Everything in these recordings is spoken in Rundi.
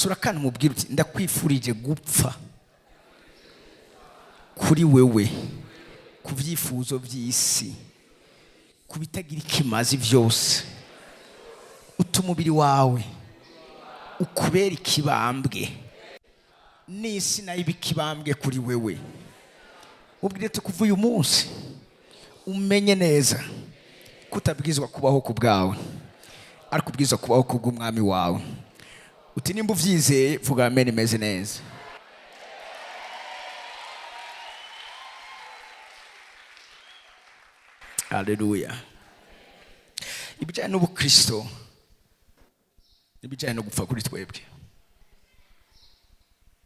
Sura kandi umubwire uti: "Ndakwifurije gupfa kuri wewe, ku byifuzo by'isi, ku bitagira ikimazi byose. Uta umubiri wawe ukubera ikibambwe, n'isi nayo iba ikibambwe kuri wewe." Ubwire ati: "Kuva uyu munsi umenye neza ko utabwirizwa kubaho ku bwawe, ariko ubwirizwa kubaho ku bw'umwami wawe." Uti nimba ubyizeye, vuga amen imeze neza. Haleluya! Ibijyanye n'ubukristo, ibijyanye no gupfa kuri twebwe,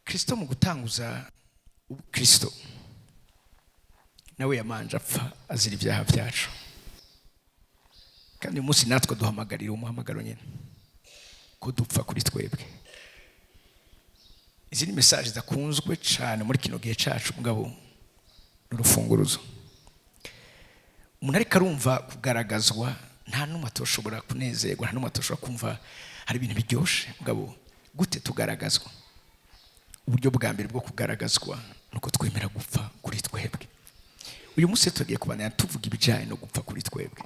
Kristo mu gutanguza ubukristo nawe yamanje apfa azira ibyaha byacu. Kandi uyu munsi natwe duhamagarira umuhamagaro nyine ko dupfa kuri twebwe. Izi ni message zakunzwe cyane muri kino gihe cyacu. Mugabo n'urufunguruzo umuntu ariko arumva kugaragazwa, nta n'umwe atoshobora kunezerwa, nta n'umwe atoshobora kumva hari ibintu biryoshye. Mugabo gute tugaragazwa? Uburyo bwa mbere bwo kugaragazwa ni uko twemera gupfa kuri twebwe. Uyu munsi tugiye kubandanya tuvuga ibijyanye no gupfa kuri twebwe.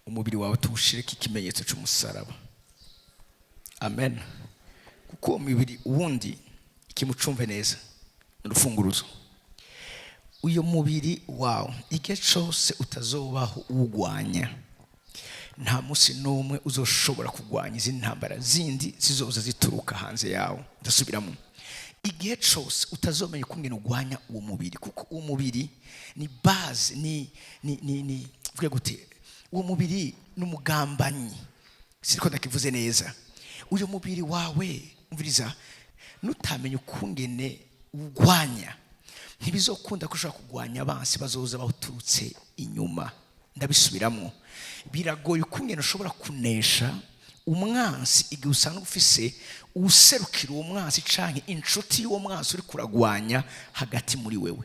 Umubiri wawe tuwushireko ikimenyetso cy'umusaraba, amen. Kuko uwo mubiri uwundi ikimucumve neza ni urufunguruzo. Uyu mubiri wawe, igihe cyose utazobaho uwugwanya, nta munsi n'umwe uzoshobora kurwanya izindi ntambara zindi zizoza zituruka hanze yawe. Ndasubiramo: igihe cyose utazomenya ukungene urwanya uwo mubiri, kuko uwo mubiri ni base, ni vuge gute, uwo mubiri ni umugambanyi, siko ndakivuze neza. Uyu mubiri wawe, umviriza, nutamenya ukungene urwanya, ntibizokunda ko ushobora kurwanya abansi bazoza bawuturutse inyuma. Ndabisubiramo: biragoye ukungene ushobora kunesha umwansi igihe usanga ufise userukira uwo mwansi canke inshuti y'uwo mwansi uri kuragwanya hagati muri wewe.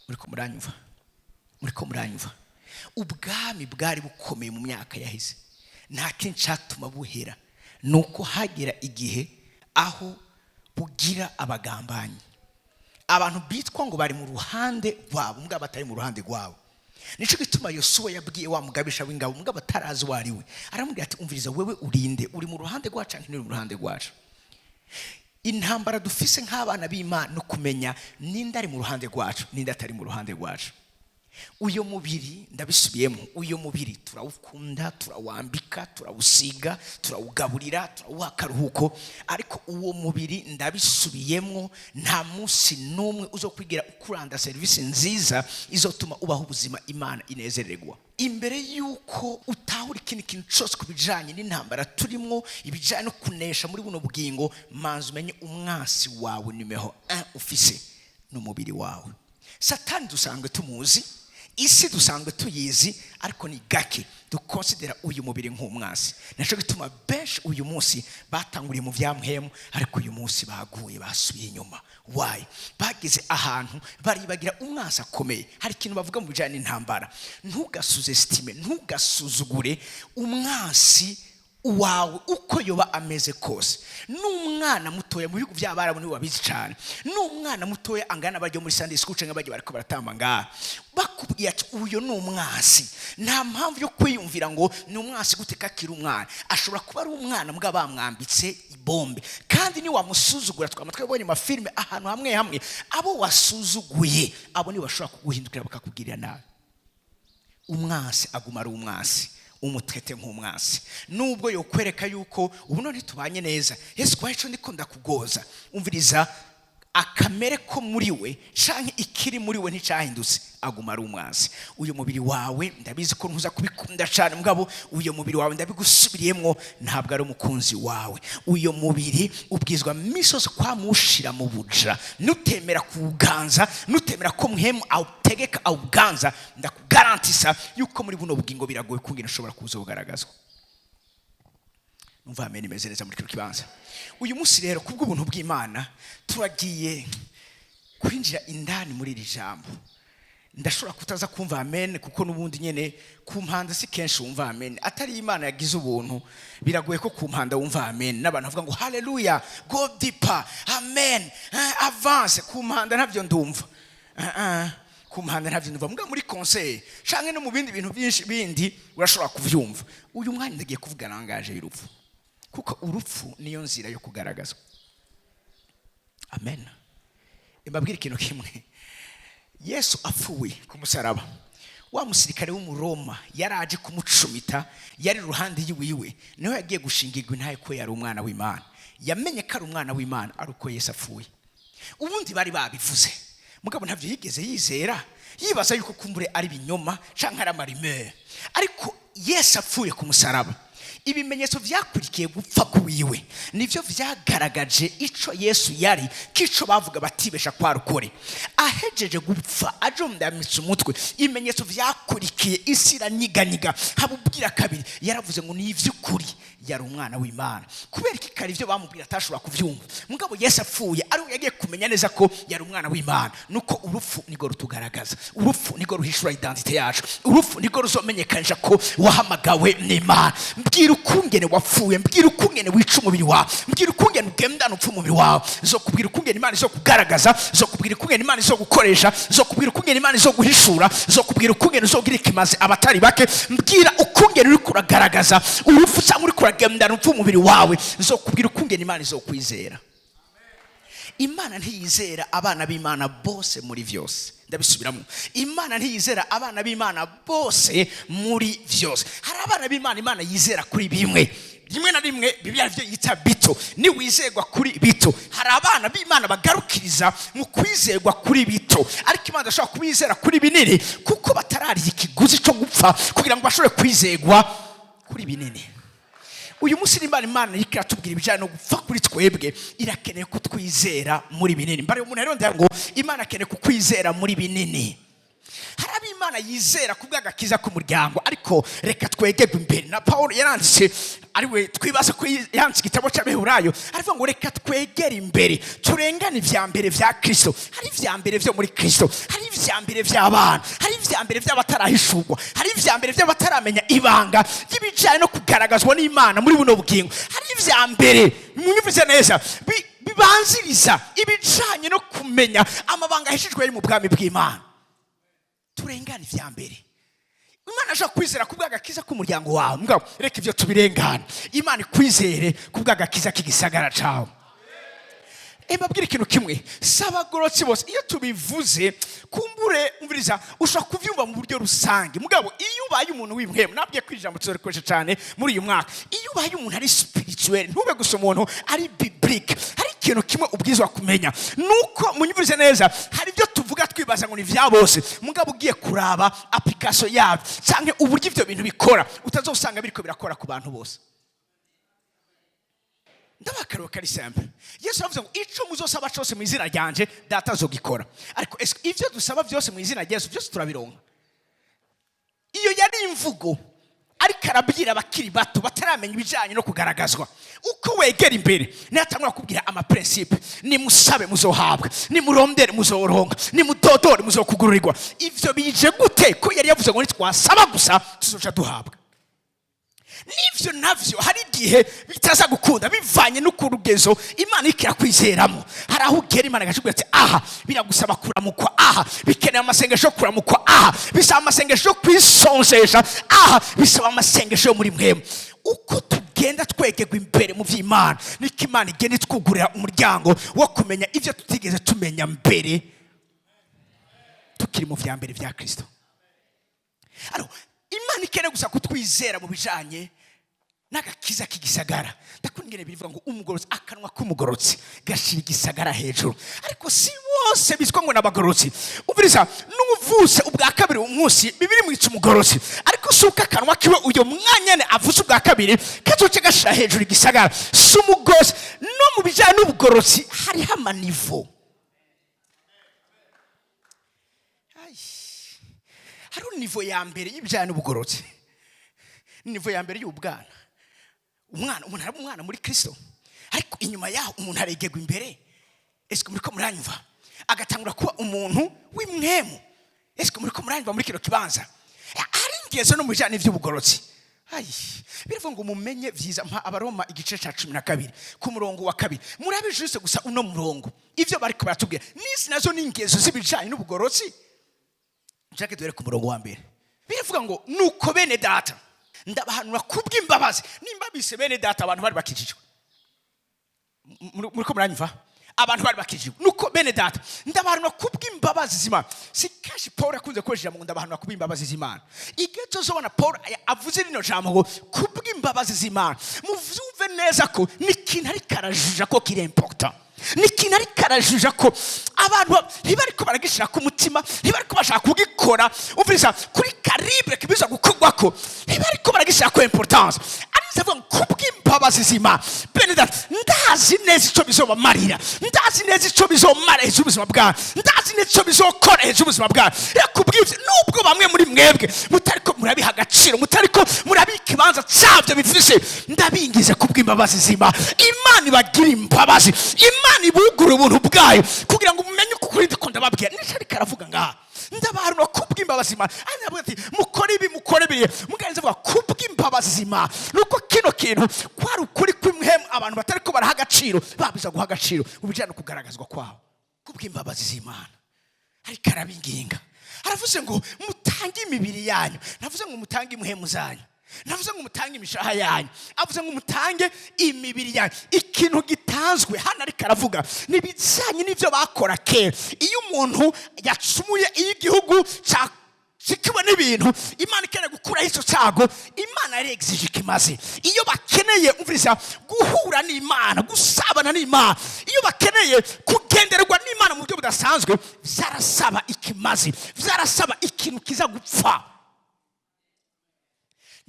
Muriko muranyumva? Muriko muranyumva? Ubwami bwari bukomeye mu myaka yaheze, nta kindi catuma buhera nuko hagera igihe aho bugira abagambanyi, abantu bitwa ngo bari mu ruhande rwabo mugabo batari mu ruhande rwabo. Nico gituma Yosuwa yabwiye wa mugabisha w'ingabo, mugabo atarazi uwo ari we, aramubwira ati: "Umviriza wewe, urinde? Uri mu ruhande rwacu canke nturi mu ruhande rwacu?" Intambara dufise nk'abana b'Imana no kumenya ninde ari mu ruhande rwacu, ninde atari mu ruhande rwacu. Uyu mubiri, ndabisubiyemo, uyu mubiri turawukunda, turawambika, turawusiga, turawugaburira, turawuha akaruhuko. Ariko uwo mubiri, ndabisubiyemo, nta munsi n'umwe uzokwigira ukuranda serivisi nziza izotuma ubaho ubuzima Imana inezererwa. Imbere y'uko utahura ikindi kintu cyose ku bijyanye n'intambara turimo, ibijyanye no kunesha muri buno bugingo, manza umenye umwansi wawe nimero 1 ufise n'umubiri wawe. Satani dusanzwe tumuzi, isi dusanzwe tuyizi, ariko ni gake dukonsidera uyu mubiri nk'umwansi. Naco gituma benshi uyu munsi batanguriye mu vya mpwemu, ariko uyu munsi baguye, basubiye inyuma. Why? Bageze ahantu baribagira umwansi akomeye. Hari ikintu bavuga mu bijanye n'intambara: ntugasous-estime, ntugasuzugure umwansi wawe uko yoba ameze kose. N'umwana mutoya, mu bihugu by'Abarabu nibo babizi cyane, n'umwana mutoya angana bajya muri Sunday school cyangwa bajya bariko baratamba ngaha, bakubwiye ati: "Uyo ni umwansi," nta mpamvu yo kwiyumvira ngo ni umwansi gute kakiri umwana. Ashobora kuba ari umwana mbwa bamwambitse ibombe. Kandi niwamusuzugura, twama twabonye amafilime ahantu hamwe hamwe, abo wasuzuguye abo nibo bashobora kuguhindukira bakakugirira nabi. Umwansi aguma ari umwansi, umutraite nk'umwansi, nubwo yokwereka yuko ubu none tubanye neza, Yesu kwa ico ndiko ndakugoza. Umviriza, akamere ko muri we canke ikiri muri we nticahindutse, aguma ari umwansi. Uyu mubiri wawe, ndabizi ko ntuza kubikunda cane, mugabo uyu mubiri wawe, ndabigusubiriyemwo, ntabwo ari umukunzi wawe. Uyu mubiri ubwizwa misi yose kwamushira mu buja. Nutemera kuwuganza, nutemera ko mpwemu awutegeka, awuganza, ndakugarantisa yuko muri buno bugingo biragoye kungena ushobora kuza kugaragazwa. Numva amen imeze neza muri kino kibanza. Uyu munsi rero, kubw'ubuntu bw'Imana, turagiye kwinjira indani muri iri jambo. Ndashobora kutaza kumva amen, kuko n'ubundi nyene ku mpanda si kenshi wumva amen. Atari Imana yagize ubuntu, biragoye ko ku mpanda wumva amen n'abantu bavuga ngo "Haleluya, go deeper, amen, avance." Ku mpanda ntabyo ndumva. Ah, ah, ku mpanda ntabyo ndumva. Mbwa muri conseil canke no mu bindi bintu byinshi bindi urashobora kuvyumva. Uyu mwanya ndagiye kuvuga langage y'urupfu, kuko urupfu niyo nzira yo kugaragazwa. Amen. Mbabwire ikintu kimwe: Yesu apfuye ku musaraba, wa musirikare w'Umuroma yari aje kumucumita, yari iruhande yiwiwe, niho yagiye gushingirwa intahe ko yari umwana w'Imana. Yamenye ko ari umwana w'Imana ari uko Yesu apfuye. Ubundi bari babivuze, mugabo ntabyo yigeze yizera, yibaza yuko kumbure ari ibinyoma canke ari ama rumeurs. Ariko Yesu apfuye ku musaraba, ibimenyetso byakurikiye gupfa kuwiwe nibyo byagaragaje ico Yesu yari, k'ico bavuga batibesha kwa rukore. Ahejeje gupfa, ajondamitse umutwe, ibimenyetso byakurikiye, isi iranyiganyiga. Haba ubwira kabiri yaravuze ngo ni iby'ukuri yari umwana w'Imana. Kubera iki? Kare ibyo bamubwira atashobora kubyumva, mugabo Yesu apfuye ari yagiye kumenya neza ko yari umwana w'Imana. Nuko urupfu nirwo rutugaragaza, urupfu nirwo ruhishura identité yacu, urupfu nirwo ruzomenyekanisha ko wahamagawe n'Imana. Mbwira ukungene wapfuye, mbwira ukungene wica umubiri wawe, mbwira ukungene ugendana upfa umubiri wawe, zo kubwira ukungene Imana izo kugaragaza, zo kubwira ukungene Imana izo gukoresha, zo kubwira ukungene Imana izo guhishura, zo kubwira ukungene uzogira ikimazi abatari bake. Mbwira ukungene uri kuragaragaza urupfu cyangwa uri kuragendana upfa umubiri wawe, zo kubwira ukungene Imana izo kwizera. Imana ntiyizera abana b'Imana bose muri vyose. Ndabisubiramo: Imana ntiyizera abana b'Imana bose muri vyose. Hari abana b'Imana Imana yizera kuri bimwe, rimwe na rimwe Bibiliya byo yita bito. Niwizerwa kuri bito, hari abana b'Imana bagarukiriza mu kwizerwa kuri bito, ariko Imana idashobora kubizera kuri binini, kuko batarariha ikiguzi cyo gupfa kugira ngo bashobore kwizerwa kuri binini. Uyu munsi nimba Imana iriko iratubwira ibijyanye no gupfa kuri twebwe, irakeneye kutwizera muri binini. Mbare umuntu rero ndagira ngo Imana akeneye kukwizera muri binini. Hari abo Imana yizera ku bw'agakiza k'umuryango, ariko reka twegerwe imbere. Na Paul yaranditse, ariwe twibaza ko yanditse igitabo cy'Abaheburayo, aravuga ngo reka twegere imbere, turengane ibya mbere vya Kristo. Hari ibya mbere vyo muri Kristo, hari ibya mbere by'abana, hari ibya mbere by'abatarahishurwa, hari ibya mbere by'abataramenya ibanga ry'ibijyanye no kugaragazwa n'Imana muri buno bugingo. Hari ibya mbere, munyumvise neza, bibanziriza ibijyanye no kumenya amabanga ahishijwe ari mu bwami bw'Imana. Turengane ibya mbere. Imana ashobora kwizera ku bw'agakiza k'umuryango wawe, mugabo reka ibyo tubirengane, Imana ikwizere ku bw'agakiza k'igisagara cawe. Mbabwire ikintu kimwe: si abagororotsi bose. Iyo tubivuze, kumbure umviriza, ushobora kubyumva mu buryo rusange, mugabo iyo ubaye umuntu w'impwemu, nabwiye ko ijambo tuzarikoresha cyane muri uyu mwaka, iyo ubaye umuntu ari spirituel, ntube gusa umuntu ari biblique, hari ikintu kimwe ubwirizwa kumenya, nuko munyumvirize neza, hari ibyo tuvuga twibaza ngo ni vya bose, mugabo ugiye kuraba application yabyo cyangwa uburyo ibyo bintu bikora, utazosanga biriko birakora ku bantu bose. Ndabakariro kari simple: Yesu aravuze ngo ico muzosaba cose mu izina ryanje, Data azogikora. Ariko ese ivyo dusaba byose mu izina rya Yesu byose turabironka? Iyo yari imvugo ariko arabwira abakiri bato bataramenya ibijyanye no kugaragazwa. Uko wegera imbere, niyo kubwira ama principes: nimusabe muzohabwa, nimurondere muzoronka, nimudodore muzokugururirwa. Ivyo bije gute ko yari yavuze ngo nitwasaba gusa tuzoca duhabwa? N'ivyo navyo hari igihe bitaza gukunda, bivanye n'ukurugezo Imana iriko irakwizeramo. Hari aho ugera, Imana igacubwira ati aha biragusaba kuramukwa, aha bikeneye amasengesho yo kuramukwa, aha bisaba amasengesho yo kwisonzesha, aha bisaba amasengesho yo muri mwemu. Uko tugenda twegerwa imbere mu vy'Imana, niko Imana igenda itwugurira umuryango wo kumenya ivyo tutigeze tumenya mbere tukiri mu vya mbere vya Kristo. Alors, Imana ikeneye gusa kutwizera mu bijanye n'agakiza k'igisagara. Ndakunda ingene bivuga ngo umugorotsi, akanwa k'umugorotsi gashira igisagara hejuru. Ariko si bose bitwa ngo n'abagorotsi. Umviriza, n'uvuse ubwa kabiri umunsi bibiri mwitsa umugorotsi, ariko si uko akanwa kiwe uyo mwanya nyene avuse ubwa kabiri kazoca gashira hejuru igisagara. Si umugorotsi. No mu bijanye n'ubugorotsi hariho ama niveaux. Ai. Hariho niveau ya mbere y'ibijyanye n'ubugorotsi, niveau ya mbere y'ubwana. Umwana, umuntu araba umwana muri Kristo, ariko inyuma yaho umuntu aregerwa imbere. Ese muri ko muranyumva? Agatangura kuba umuntu w'imwemu. Ese muri ko muranyumva muri kino kibanza? Hari ingeso no mu bijyanye n'iby'ubugororotsi. Ayi, biravuga ngo mumenye vyiza. Mpa Abaroma igice ca 12 ku murongo wa 2. Murabe juste gusa uno murongo, ivyo bariko baratubwira n'isi nazo ni ingeso z'ibijanye n'ubugororotsi. Nshake duhere ku murongo wa 1. Biravuga ngo: "Nuko bene data, ndabahanura kubw'imbabazi." Nimba bise bene data abantu bari bakijijwe, muriko muranyumva? Abantu bari bakijijwe. "Nuko bene data, ndabahanura kubw'imbabazi z'Imana." Si kenshi Paul yakunze gukoresha ijambo ngo "ndabahanura kubw'imbabazi z'Imana". Igihe tuzobona Paul avuze rino jambo ngo "kubw'imbabazi z'Imana", muvyumve neza ko ni ikintu ariko arajuja ko kiri important, ni ikintu ariko arajuja ko abantu ntibariko baragishira ku mutima, ntibariko bashaka kugikora. Umviriza, kuri calibre kibiza gukorwako, ntibariko baragishira ko importance. Arize avuga ngo "kubw'imbabazi z'Imana, bene data, ndazi neza ico bizobamarira, ndazi neza ico bizomara hejuru y'ubuzima bwawe, ndazi neza ico bizokora hejuru y'ubuzima bwawe. Rero kubw'ivyo, nubwo bamwe muri mwebwe mutariko murabiha agaciro, mutariko murabiha ikibanza cyabyo bifise, ndabingize kubw'imbabazi z'Imana, Imana ibagire imbabazi, Imana ibugure ubuntu bwayo kugira ngo mumenye uko ukuri ndiko ndababwira." Nico ariko aravuga ngaha: "Ndabahanura kubw'imbabazi z'Imana." Ari navuga ati: "Mukore ibi, mukore biriya." Mugenzi avuga "kubw'imbabazi z'Imana", nuko kino kintu kwari ukuri kw'imhemu abantu batariko baraha agaciro, babiza guha agaciro mu bijyanye no kugaragazwa kwabo. Kubw'imbabazi z'Imana ariko arabinginga, aravuze ngo mutange imibiri yanyu. Navuze ngo mutange imhemu zanyu, navuze ngo mutange imishaha yanyu, avuze ngo mutange imibiri yanyu. Ikintu gitanzwe hano ariko aravuga ni ibijyanye n'ibyo bakora kera. Iyo umuntu yacumuye, iyo igihugu cya sikiwe n'ibintu, Imana ikeneye gukuraho icyo cyago, Imana yari exige ikimaze. Iyo bakeneye, umviriza, guhura n'Imana, gusabana n'Imana, iyo bakeneye kugendererwa n'Imana mu buryo budasanzwe, byarasaba ikimazi, byarasaba ikintu kiza gupfa.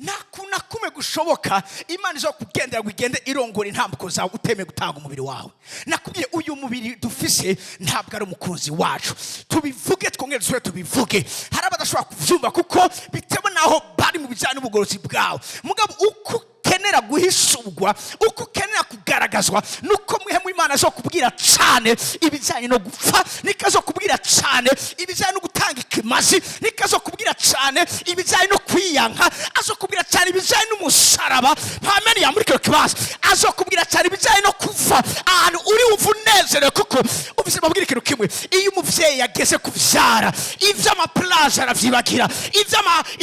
Nta kuntu na kumwe gushoboka Imana izo kugendera ngo igende irongora intambuko zawe utemeye gutanga umubiri wawe. Nakubwiye, uyu mubiri dufise ntabwo ari umukunzi wacu. Tubivuge, twongere dusubire tubivuge. Hari abadashobora kubyumva kuko bitewe n'aho bari mu bijyanye n'ubugorozi bwawe. Mugabo uko ukenera guhishurwa, uko ukenera kugaragazwa, nuko mwe Imana zo kubwira cyane ibijyanye no gupfa, niko zo kubwira cyane ibijyanye no gutanga ikimazi, niko zo kubwira cyane ibijyanye no kwiyanka, azokubwira cyane ibijyanye n'umusaraba. Pameni ya muri kino kibazo, azokubwira cyane ibijyanye no kuva ahantu uri wumva unezerewe. Kuko ubuzima bwira ikintu kimwe: iyo umubyeyi yageze kubyara, iby'amaplaje aravyibagira,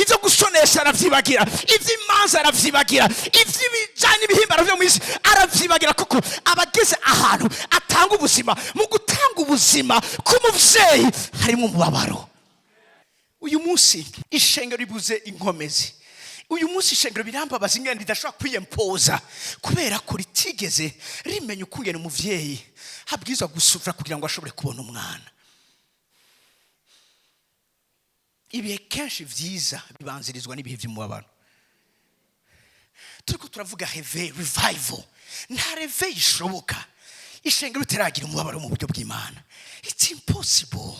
ibyo gusonesha aravyibagira, iby'imanza aravyibagira, iby'ibijyanye n'ibihimbaro byo mu isi aravyibagira, kuko aba ageze ahantu atanga ubuzima. Mu gutanga ubuzima k'umubyeyi harimo umubabaro. Uyu munsi ishengero ribuze inkomezi. Uyu munsi ishengero, birambabaza ingene ridashobora kwiyempoza, kubera ko ritigeze rimenya ukungene umuvyeyi habwirizwa gusufura kugira ngo ashobore kubona umwana. Ibihe kenshi vyiza bibanzirizwa n'ibihe vy'umubabaro. Turiko turavuga réveil, revival. Nta réveil ishoboka ishengero ritaragira umubabaro mu buryo bw'Imana. It's impossible.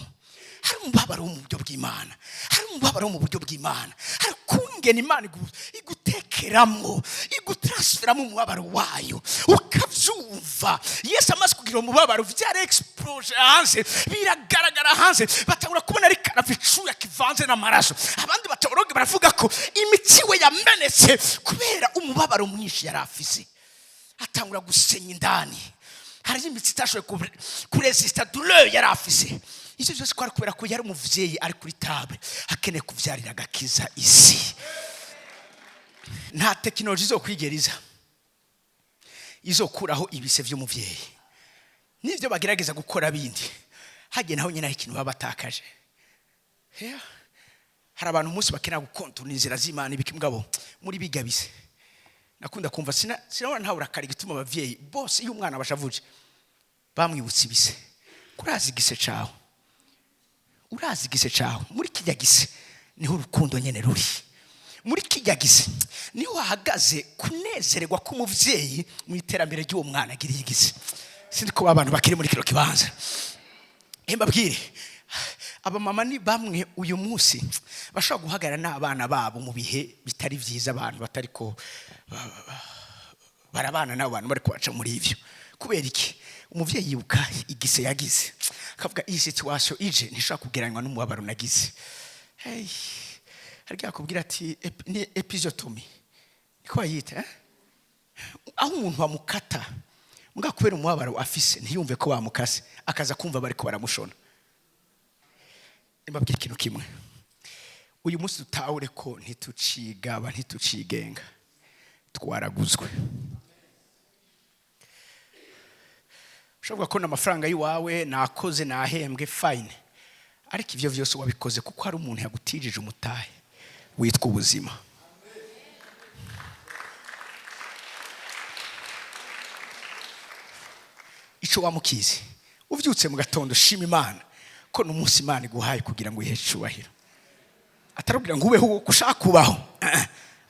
Hari umubabaro wo mu buryo bw'Imana, hari umubabaro wo mu buryo bw'Imana, hari kungena Imana igutekeramwo, igutransferamo umubabaro wayo ukavyumva. Yesu amaze kugira umubabaro, vyari explosé hanze, biragaragara hanze. Batangura kubona ariko arava icuya kivanze n'amaraso. Abandi batoroge baravuga ko imitsi we yamenetse kubera umubabaro mwinshi yari afise. Atangura gusenya indani, hari imitsi itashoboye kuresista douleur yari afise. Ivyo byose kwari kubera ko yari umuvyeyi ari kuri table, akeneye kuvyarira agakiza isi. Nta tekinoloji izokwigera iza izokuraho ibise vy'umuvyeyi. N'ivyo bagerageza gukora bindi, hagiye naho nyine hari ikintu baba batakaje. Yeah. Hari abantu umunsi bakenera gukontona inzira z'Imana ibiki, mugabo muri bigabise nakunda kumva sinabona ntawe urakara igituma abavyeyi bose iyo umwana bashavuje bamwibutsa ibise. Urazi igise cawe, urazi igise cawe. Muri kijya gise niho urukundo nyene ruri, muri kijya gise niho hahagaze kunezererwa k'umuvyeyi mu iterambere ry'uwo mwana agiriye igise. Sinzi ko abantu bakiri muri kino kibanza. Mbabwire, abamama ni bamwe uyu munsi bashobora guhagarara n'abana babo mu bihe bitari byiza, abantu batari ko barabana n'abo bantu bari kubaca muri ivyo. Kubera iki? Umuvyeyi yibuka igise yagize, Akavuga iyi situation ije ntishobora kugereranywa n'umubabaro nagize. Hey, hari yakubwira ati ni épisiotomie, niko bayita, eh? Aho umuntu bamukata mbwa kubera umubabaro afise ntiyumve ko bamukase, akaza kumva bariko baramushona. Mbabwira ikintu kimwe: uyu munsi dutahure ko ntitucigaba, ntitucigenga, twaraguzwe. Ushobora kubona amafaranga y'iwawe, nakoze, nahembwe, fine, ariko ibyo byose wabikoze kuko hari umuntu yagutijije umutahe witwa ubuzima. Icyo wamukizi, ubyutse mu gatondo, shima Imana ko n'umunsi Imana iguhaye kugira ngo uyihe icyubahiro. Atarubwira ngo ubeho uko ushaka kubaho,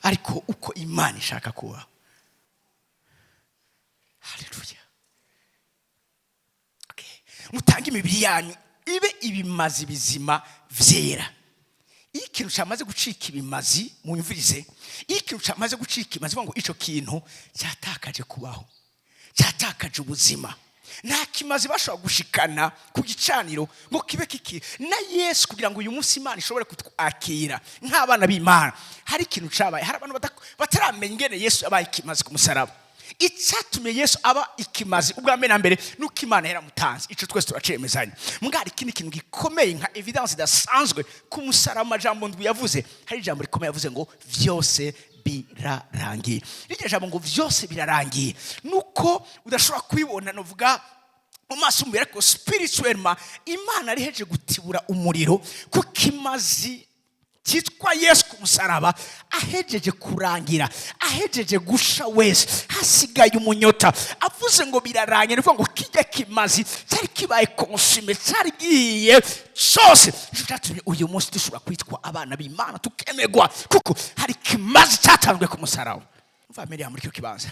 ariko uko Imana ishaka kubaho. Haleluya. Okay. Mutange imibiri yanyu ibe ibimazi bizima vyera. Iyo ikintu cyamaze gucika ibimazi, munyumvirize, iyo ikintu cyamaze gucika ibimazi, bivuga ngo ico kintu cyatakaje kubaho, cyatakaje ubuzima. Nta kimazi bashobora gushikana ku gicaniro ngo kibe kiki na Yesu. Kugira ngo uyu munsi Imana ishobore kutwakira nk'abana b'Imana, hari ikintu cabaye. Hari abantu bataramenya ingene Yesu yabaye ikimazi ku musaraba. Icyatumye Yesu aba ikimazi ubwa mbere na mbere nuko Imana yaramutanze, ico twese turacemezanya. Mbwa hari ikindi kintu gikomeye nka evidence idasanzwe ku musaraba. Amajambo ndwi yavuze, hari ijambo rikomeye yavuze ngo vyose birarangiye. Iryo jambo ngo vyose birarangiye, nuko udashobora kubibona novuga mu maso umubiri, ariko spirituellement Imana ariheje gutibura umuriro ku kimazi cyitwa Yesu ku musaraba. Ahejeje kurangira, ahejeje gusha wese, hasigaye umunyota. Avuze ngo birarangira, ni ukuvuga ngo kijya kimazi cyari kibaye consumé, cyari gihiye cyose. Nicyo cyatumye uyu munsi dushobora kwitwa abana b'Imana, tukemegwa, kuko hari ikimazi cyatanzwe ku musaraba. Mva mbere muri icyo kibanza,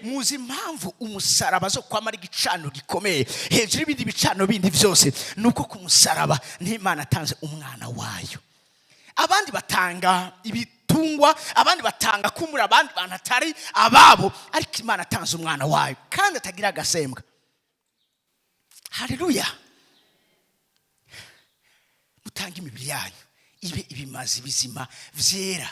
muzi impamvu umusaraba zo kwamara igicaniro gikomeye hejuru y'ibindi bicaniro bindi byose? Ni uko ku musaraba n'Imana atanze umwana wayo. Abandi batanga ibitungwa, abandi batanga kumura abandi bantu atari ababo, ariko Imana atanze umwana wayo kandi atagira agasembwa. Haleluya. Mutange imibiri yanyu ibe ibimazi bizima vyera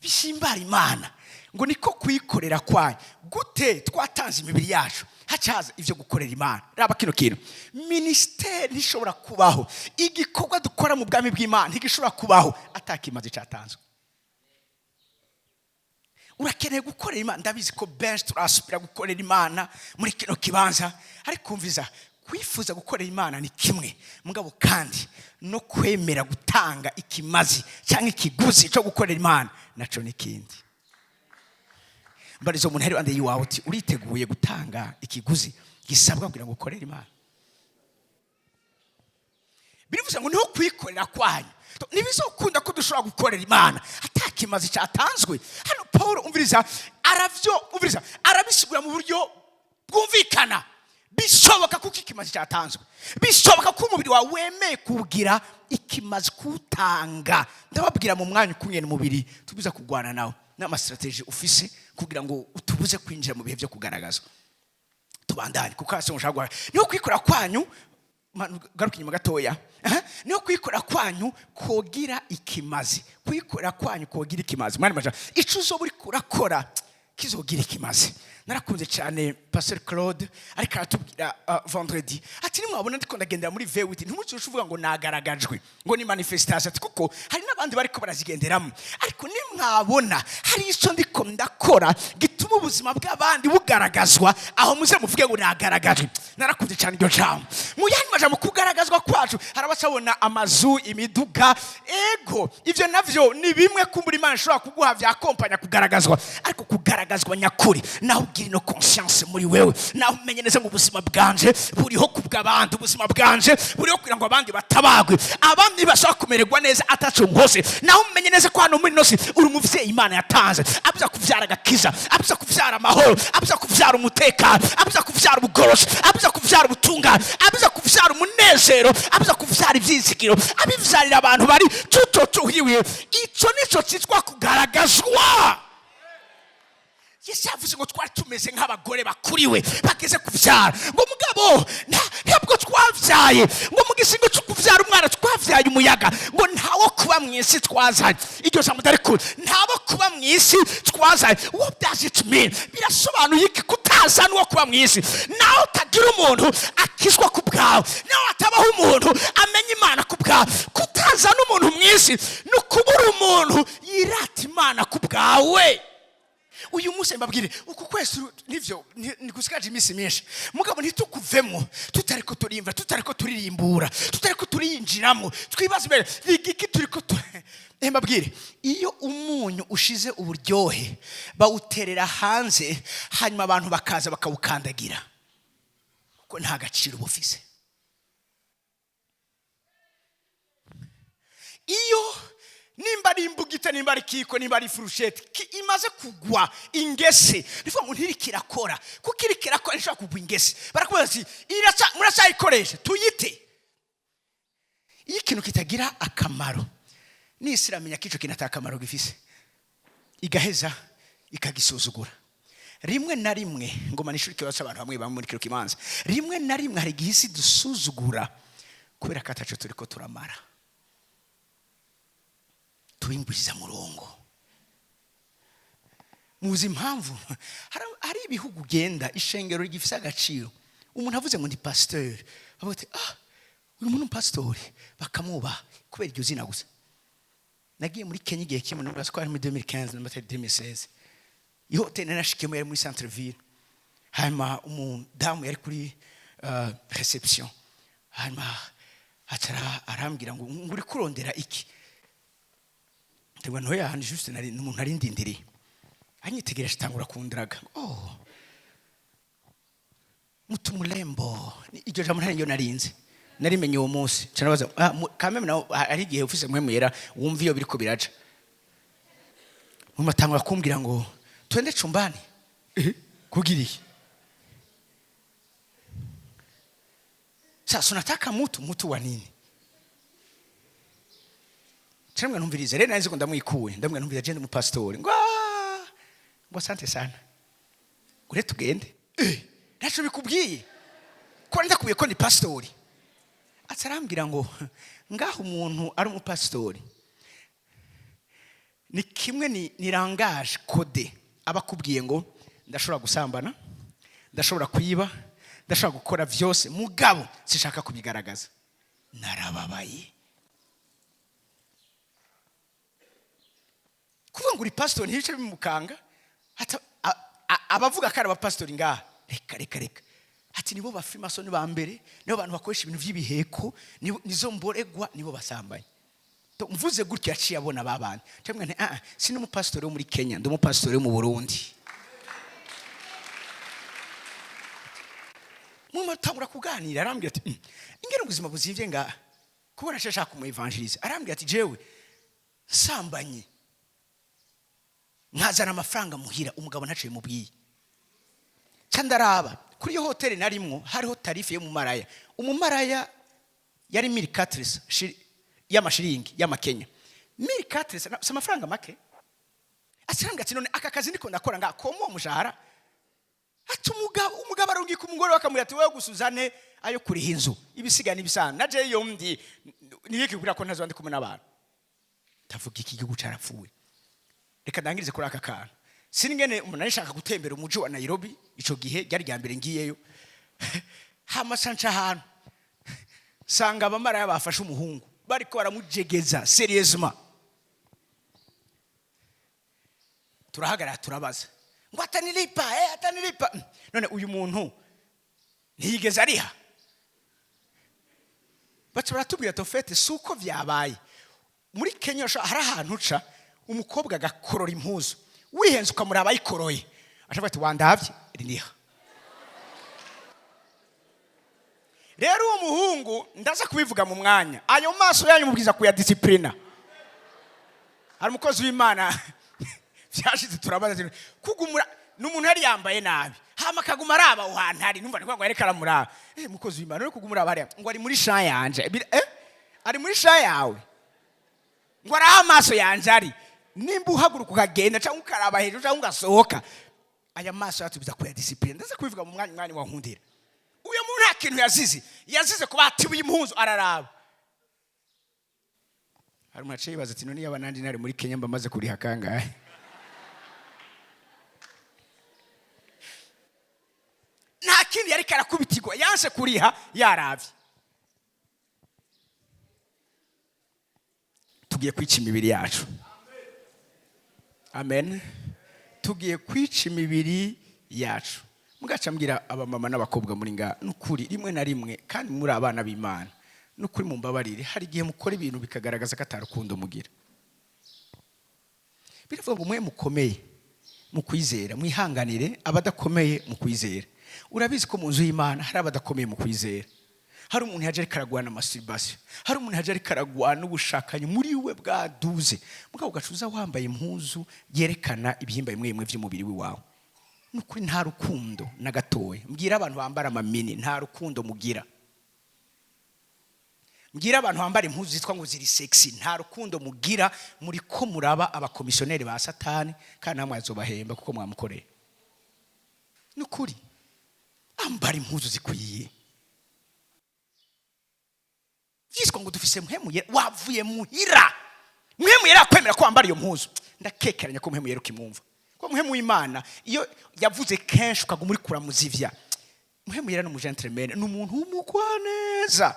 bishimbara Imana, ngo niko kuyikorera kwanyu. Gute twatanze imibiri yacu, hacaza ivyo gukorera Imana? Raba kino kintu: ministeri ntishobora kubaho, igikorwa dukora mu bwami bw'Imana ntigishobora kubaho atakimazi cyatanzwe. Urakeneye gukorera Imana. Ndabizi ko benshi turasubira gukorera Imana muri kino kibanza, ariko umviza, kwifuza gukorera Imana ni kimwe, mugabo kandi no kwemera gutanga ikimazi cyangwa ikiguzi cyo gukorera Imana naco ni ikindi. Mbarizo umuntu ari iruhande y'iwawe uti: uriteguye gutanga ikiguzi gisabwa kugira ngo ukorere Imana? Birivuze ngo niho kwikorera kwanyu. Ntibizokunda ko dushobora gukorera Imana atakimazi cyatanzwe. Hano Paul, umviriza, aravyo, umviriza, arabisigura mu buryo bwumvikana. Bishoboka kuko ikimazi cyatanzwe, bishoboka ko umubiri wawe wemeye kuwugira ikimazi, kuwutanga. Ndababwira mu mwanya ukumwe umubiri tubuza kurwana nawe n'ama stratégies ufise kugira ngo utubuze kwinjira mu bihe byo kugaragaza. Tubandanye kuko hasi mushaka guhaha. Niho kwikora kwanyu, garuka inyuma gatoya. Aha, niho kwikora kwanyu kogira ikimazi, kwikora kwanyu kogira ikimazi. Mwari maja ico uzoba uriko urakora kizogira ikimazi. Narakunze cyane Pasteur Claude ariko aratubwira vendredi ati: nimwabona ndiko ndagendera muri V8, ntimuzoce uvuga ngo nagaragajwe, ngo ni manifestation, ati kuko hari n'abandi bariko barazigenderamo, ariko nimwabona hari ico ndiko ndakora gituma ubuzima bw'abandi bugaragazwa, aho muze muvuge ngo nagaragajwe. Narakunze cyane iryo jambo. Mu yandi majambo, kugaragazwa kwacu, hari abacabona amazu, imiduga. Ego, ivyo navyo ni bimwe kumbura Imana ishobora kuguha vyakompanya kugaragazwa, ariko kugaragazwa nyakuri naho ugira ino conscience muri wewe, naho umenye neza ngo ubuzima bwanje buriho kubw'abandi, ubuzima bwanje buriho kugira ngo abandi batabagwe, abandi bashobora kumererwa neza ataco nkose, naho umenye neza ko hano muri nosi uri umuvyeyi Imana yatanze abuza kuvyara agakiza, abuza kuvyara amahoro, abuza kuvyara umutekano, abuza kuvyara ubugorosi, abuza kuvyara ubutungane, abuza kuvyara umunezero, abuza kuvyara ivyizigiro, abivyarira abantu bari tutotuhiwe. Ico nico citwa kugaragazwa. Yesu yavuze ngo twari tumeze nk'abagore bakuriwe bageze kuvyara, ngo mugabo ntabwo twavyaye, ngo Mu gisingo cyo kuvyara umwana twavyaye umuyaga, ngo ntawo kuba mu isi twazanye. Iryo jambo ndarikunda, ntabo kuba mu isi twazanye. What does it mean? Birasobanuye iki kutazana uwo kuba mu isi? Nawe utagira umuntu akizwa ku bwawe, nawe atabaho umuntu amenya Imana ku bwawe. Kutazana umuntu mu isi ni ukubura umuntu yirata Imana ku bwawe. Uyu munsi mbabwire, uku kwezi nivyo ni gusigaje iminsi myinshi, mugabo ntitukuvemo tutariko turimva, tutariko turirimbura, tutariko turiyinjiramo. Twibaze imbere igiki turiko tu. Mbabwire, iyo umunyu ushize uburyohe, bawuterera hanze, hanyuma abantu bakaza bakawukandagira, kuko nta gaciro uba ufise. Iyo nimba ari imbugita, nimba ari kiko, nimba ari furusheti, imaze kugwa ingese, nivuga ngo ntiriko irakora, kuko iriko irakora ntishobora kugwa ingese. Barakubaza ati: "Muracayikoresha tuyite?" Iyo ikintu kitagira akamaro, n'isi iramenya ko ico kintu ata kamaro gifise, igaheza ikagisuzugura. Rimwe na rimwe, ngoma nishuri ikibazo cy'abantu bamwe bamwe muri kino kibanza, rimwe na rimwe hari igihe isi dusuzugura kubera ko ataco turiko turamara. Tubingwiza murongo. Muzi impamvu hari ibihugu ugenda ishengero rigifise agaciro, umuntu avuze ngo ndi pasteur, bavuga ati: "Ah, uyu muntu ni pastori," bakamwubaha kubera iryo zina gusa. Nagiye muri Kenya igihe kimwe, numva ko ari muri 2015 numva atari 2016. Ihoteli nari nashikiyemo yari muri centre ville. Hanyuma umudamu yari kuri reception, hanyuma acara arambwira ngo uri kurondera iki? Ndabona ntoya hano juste nari umuntu nari ndindiriye. Anyitegereje atangura kundiraga: "Oh, mtu mrembo." Iryo jambo ntari ryo narinzi, narimenye uwo munsi. Nca ndabaza, ah, kameme nawe hari igihe ufise mpwemu yera wumva iyo biriko biraja. Mumatangura kumbwira ngo: "Twende chumbani." Kugira iki? Sasa unataka mutu mutu wa nini? Cyangwa ntumvirize rero, nari ko ndamwikuye, ndamwe ntumvirize agenda umupasitori ngo: "Ah," ngo: "Asante sana," ngo: "Rero tugende." Ntacyo bikubwiye ko ndakubwiye ko ni pasitori? Aca arambwira ngo ngaho umuntu ari umupasitori ni kimwe ni langage codé, aba akubwiye ngo ndashobora gusambana, ndashobora kwiba, ndashobora gukora byose, mugabo sinshaka kubigaragaza. Narababaye. Kuvuga ngo uri pasitori ntibice bimukanga. Abavuga ko ari abapasitori ngaha, reka reka reka, ati nibo bafimasoni ba mbere, nibo bantu bakoresha ibintu by'ibiheko, nizo mboregwa, nibo basambanye. Mvuze gutyo yaciye abona ba bantu. Cyangwa nti: "Ah, si n'umupasitori wo muri Kenya, ndi umupasitori wo mu Burundi." Mumatangura kuganira, arambwira ati: "Ingene ubuzima buzimvye ngaha," kubona ashaka kumuevangeliza. Arambwira ati: "Jewe sambanye nkazana amafaranga muhira, umugabo ntaciye mubwiye." Ca ndaraba kuri iyo hoteli narimwo, hariho tarif yo mu maraya. Umumaraya yari 1400 y'amashiringi y'amakenya. 1400 si amafaranga make. Asanga ati: "None aka kazi ndiko ndakora nga komo uwo mushahara?" Ati umugabo arungika umugore we akamubwira ati: "Wowe gusa uzane ayo kuriha inzu, ibisigaye n'ibisanzwe na jewe iyo ndi nibiki kubwira ko ntazoba ndi kumwe n'abantu." Ndavuga, iki gihugu carapfuye. Reka ndangirize kuri aka kantu. Siningene umuntu arishaka gutembera umuji wa Nairobi, ico gihe ryari rya mbere ngiyeyo. Hama nca ahantu sanga abamaraya bafashe umuhungu, bariko baramujegeza sérieusement. Turahagarara turabaza ngo: "Atanilipa, atanilipa." None uyu muntu ntiyigeze ariha? Baca baratubwira tofete si uko vyabaye muri Kenya. Hari ahantu uca umukobwa agakorora impuzu, wihenze ukamuraba ayikoroye, ashavuga ati: "Wandavye riniha." Rero uwo muhungu, ndaza kubivuga mu mwanya, ayo maso yanyu mubwiza kuyadisciplina. Hari umukozi w'Imana vyashize, turabaza ati, kugumura n'umuntu yari yambaye nabi, hama akaguma araba aho hantu ari, numva ngo yariko aramuraba. Mukozi w'Imana, uri kugumura hariya ngo ari muri sha yanje. Ari muri sha yawe, ngo araho amaso yanje ari. Nimba uhaguruka ukagenda cyangwa ukaraba hejuru cyangwa ugasohoka, aya maso yatubiza kuyadisciplina. Ndaza kubivuga mu mwanya, umwanya wankundira. Uyo muntu nta kintu yazize, yazize kuba atibuye impuzu araraba. Hari umuntu aciye yibaza ati: "None yaba nandi nari muri Kenya, mba maze kuriha kangahe?" Nta kindi yariko arakubitirwa, yanse kuriha yaravye. Tugiye kwica imibiri yacu. Amen. Tugiye kwica imibiri yacu. Mugaca mbwira abamama n'abakobwa muri nga, nukuri rimwe na rimwe, kandi muri abana b'Imana, nukuri mumbabarire, hari igihe mukora ibintu bikagaragaza ko atarukundo mugira. Biravuga ngo mwe mukomeye mu kwizera mwihanganire abadakomeye mu kwizera. Urabizi ko mu nzu y'Imana hari abadakomeye mu kwizera. Hari umuntu yaje ariko aragwana masturbation, hari umuntu yaje ariko aragwana ubushakanyi muri we bwaduze, mugabo ugacuza wambaye impuzu yerekana ibihimba bimwe bimwe by'umubiri wawe. Nukuri nta rukundo na gatoya. Mbwira abantu bambara amamini, nta rukundo mugira. Mbwira abantu bambara impuzu zitwa ngo ziri sexy, nta rukundo mugira. Muri ko muraba abakomisiyoneri ba Satani, kandi namwe azobahemba kuko mwamukoreye. Nukuri ambara impuzu zikwiye. Vyiswa ngo dufise Mpwemu Yera, wavuye muhira Mpwemu Yera akwemera ko wambara iyo mpuzu? Ndakekeranya ko Mpwemu Yera ukimwumva, ko Mpwemu w'Imana iyo yavuze kenshi ukaguma uri kuramuzivya. Mpwemu Yera ni umugentleman, ni umuntu w'umugwaneza.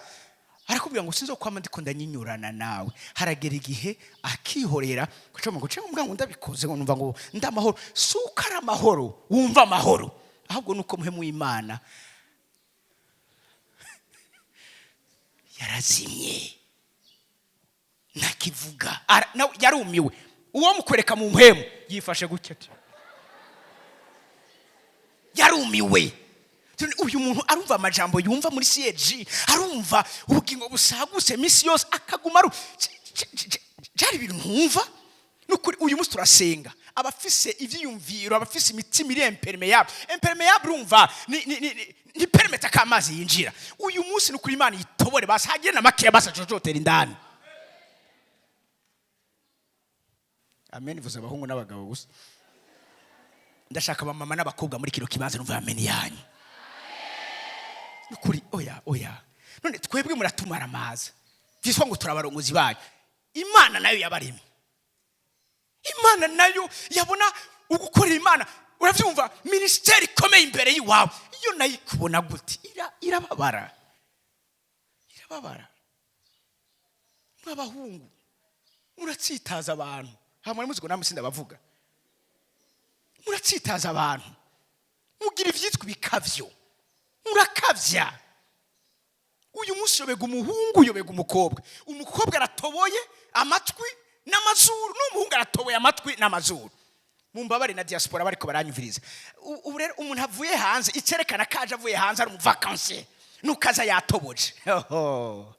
Arakubwira ngo sinzokwama ndiko ndanyinyurana nawe. Haragera igihe akihorera, kuca ngo ngo ngo ndabikoze ngo numva ngo ndamahoro. Si uko ari amahoro wumva amahoro, ahubwo nuko Mpwemu w'Imana yarazimye, ntakivuga. Nawe yarumiwe. Uwo mukwereka mu mpwemu yifashe gutya ati yarumiwe. Uyu muntu arumva amajambo yumva muri CAG, arumva ubugingo busagutse misi yose, akaguma aru byari ibintu ntumva. Nukuri uyu munsi turasenga abafise ivyiyumviro, abafise imitima iri imperméable. Imperméable urumva ni permettre ko amazi yinjira. Uyu munsi nukuri Imana itobore, basi hagire na makeya, basi ajojotera indani. Amen. Vuza abahungu n'abagabo gusa. Ndashaka abamama n'abakobwa muri kino kibanza numva amen yanyu. Nukuri oya oya. None twebwe muratumara amazi, vyitwa ngo turabarongozi banyu. Imana nayo yabaremye, Imana nayo yabona ugukorera Imana. Uravyumva, ministeri ikomeye imbere y'iwawe, iyo nayo ikubona gute? Irababara, irababara. Mw'abahungu muratsitaza abantu. Hamwe muzi ngo namwe sindabavuga. Muratsitaza abantu, mugira ivyitwa ibikavyo, murakavya. Uyu munsi uyobega umuhungu, uyobega umukobwa. Umukobwa aratoboye amatwi n'amazuru, n'umuhungu aratoboye amatwi n'amazuru. Mumbabare na diaspora bariko baranyumviriza. Ubu rero umuntu avuye hanze, icerekana kaje avuye hanze ari umuvacansier, nukaza yatoboje. Oho.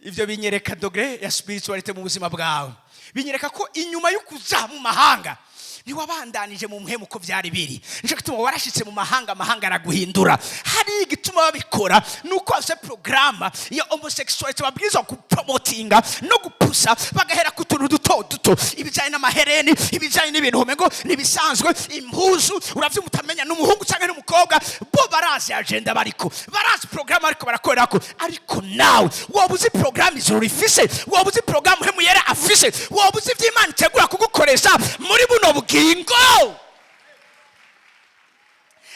Ivyo binyereka degré ya spiritualité mu buzima bwawe. Binyereka ko inyuma yo kuza mu mahanga ntiwabandanije mu mpwemu uko vyari biri. Nico gituma warashitse mu mahanga, amahanga araguhindura. Hari igituma babikora, nuko bafise programme ya homosexualité babwirizwa gupromotinga no gupusa, bagahera ku tuntu duto duto, ibijanye n'amahereni, ibijanye n'ibintu umengo nibisanzwe, impuzu uravyumva utamenya n'umuhungu canke n'umukobwa. Bo barazi agenda bariko, barazi programme bariko barakorerako. Ariko nawe woba uzi programme ijuru rifise, woba uzi programme Mpwemu Yera afise, woba uzi ivy'Imana itegura kugukoresha muri buno bugingo.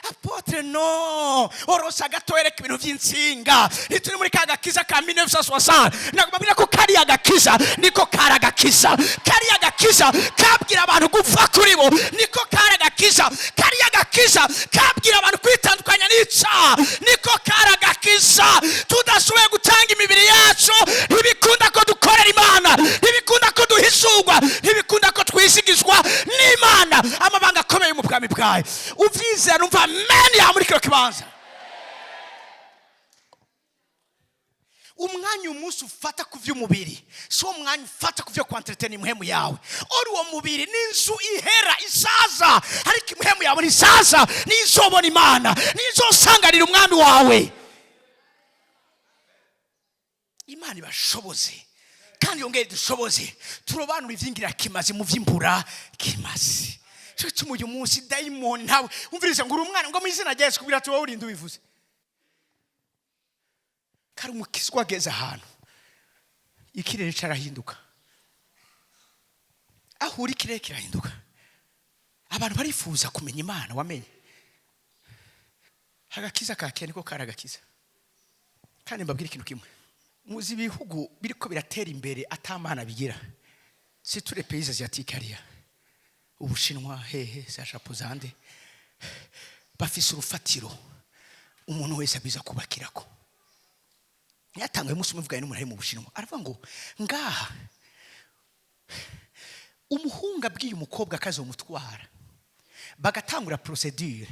Apôtre, no orosa gato, yereka ibintu vy'insinga. Ntituri muri ka gakiza ka 1960. Nagomba ko kariya gakiza niko kari agakiza. Kariya gakiza kabwira abantu gupfa kuri bo niko kari agakiza. Kariya gakiza kabwira abantu kwitandukanya n'icaha niko kari agakiza. Tudashoboye gutanga imibiri yacu, ntibikunda ko dukorera Imana, ntibikunda ko duhishurwa, ntibikunda ko twisigizwa n'Imana amabanga akomeye mu bwami bwayo. Uvyizera numva amen ya muri kino kibanza. Umwanya umunsi ufata ku vy'umubiri si wo mwanya ufata ku vyo kwentretena impwemu yawe. Ori uwo mubiri n'inzu ihera isaza, ariko impwemu yawe ntisaza, nizobona Imana, nizosanganira umwami wawe. Imana ibashoboze kandi yongere dushoboze turobanura ivyingira kimazi mu vyimbura kimazi. Cyo cyo uyu munsi dayimoni ntawe umviriza ngo uri umwana ngo mu izina rya Yesu kubwira ati wowe urinde ubivuze. Kari umukizwa ageze ahantu ikirere carahinduka, aho uri ikirere kirahinduka, abantu barifuza kumenya Imana wamenye. Agakiza ka kera niko kari agakiza. Kandi mbabwire ikintu kimwe: muzi ibihugu biriko biratera imbere atamana bigira, si tous les pays asiatiques hariya, Ubushinwa, hehe, za Japon, zande, bafise urufatiro umuntu wese abiza kubakirako. Yatangaye umunsi umwe mvuganye n'umuntu ari mu Bushinwa, aravuga ngo ngaha umuhungu abwiye umukobwa akazomutwara, bagatangura procédure,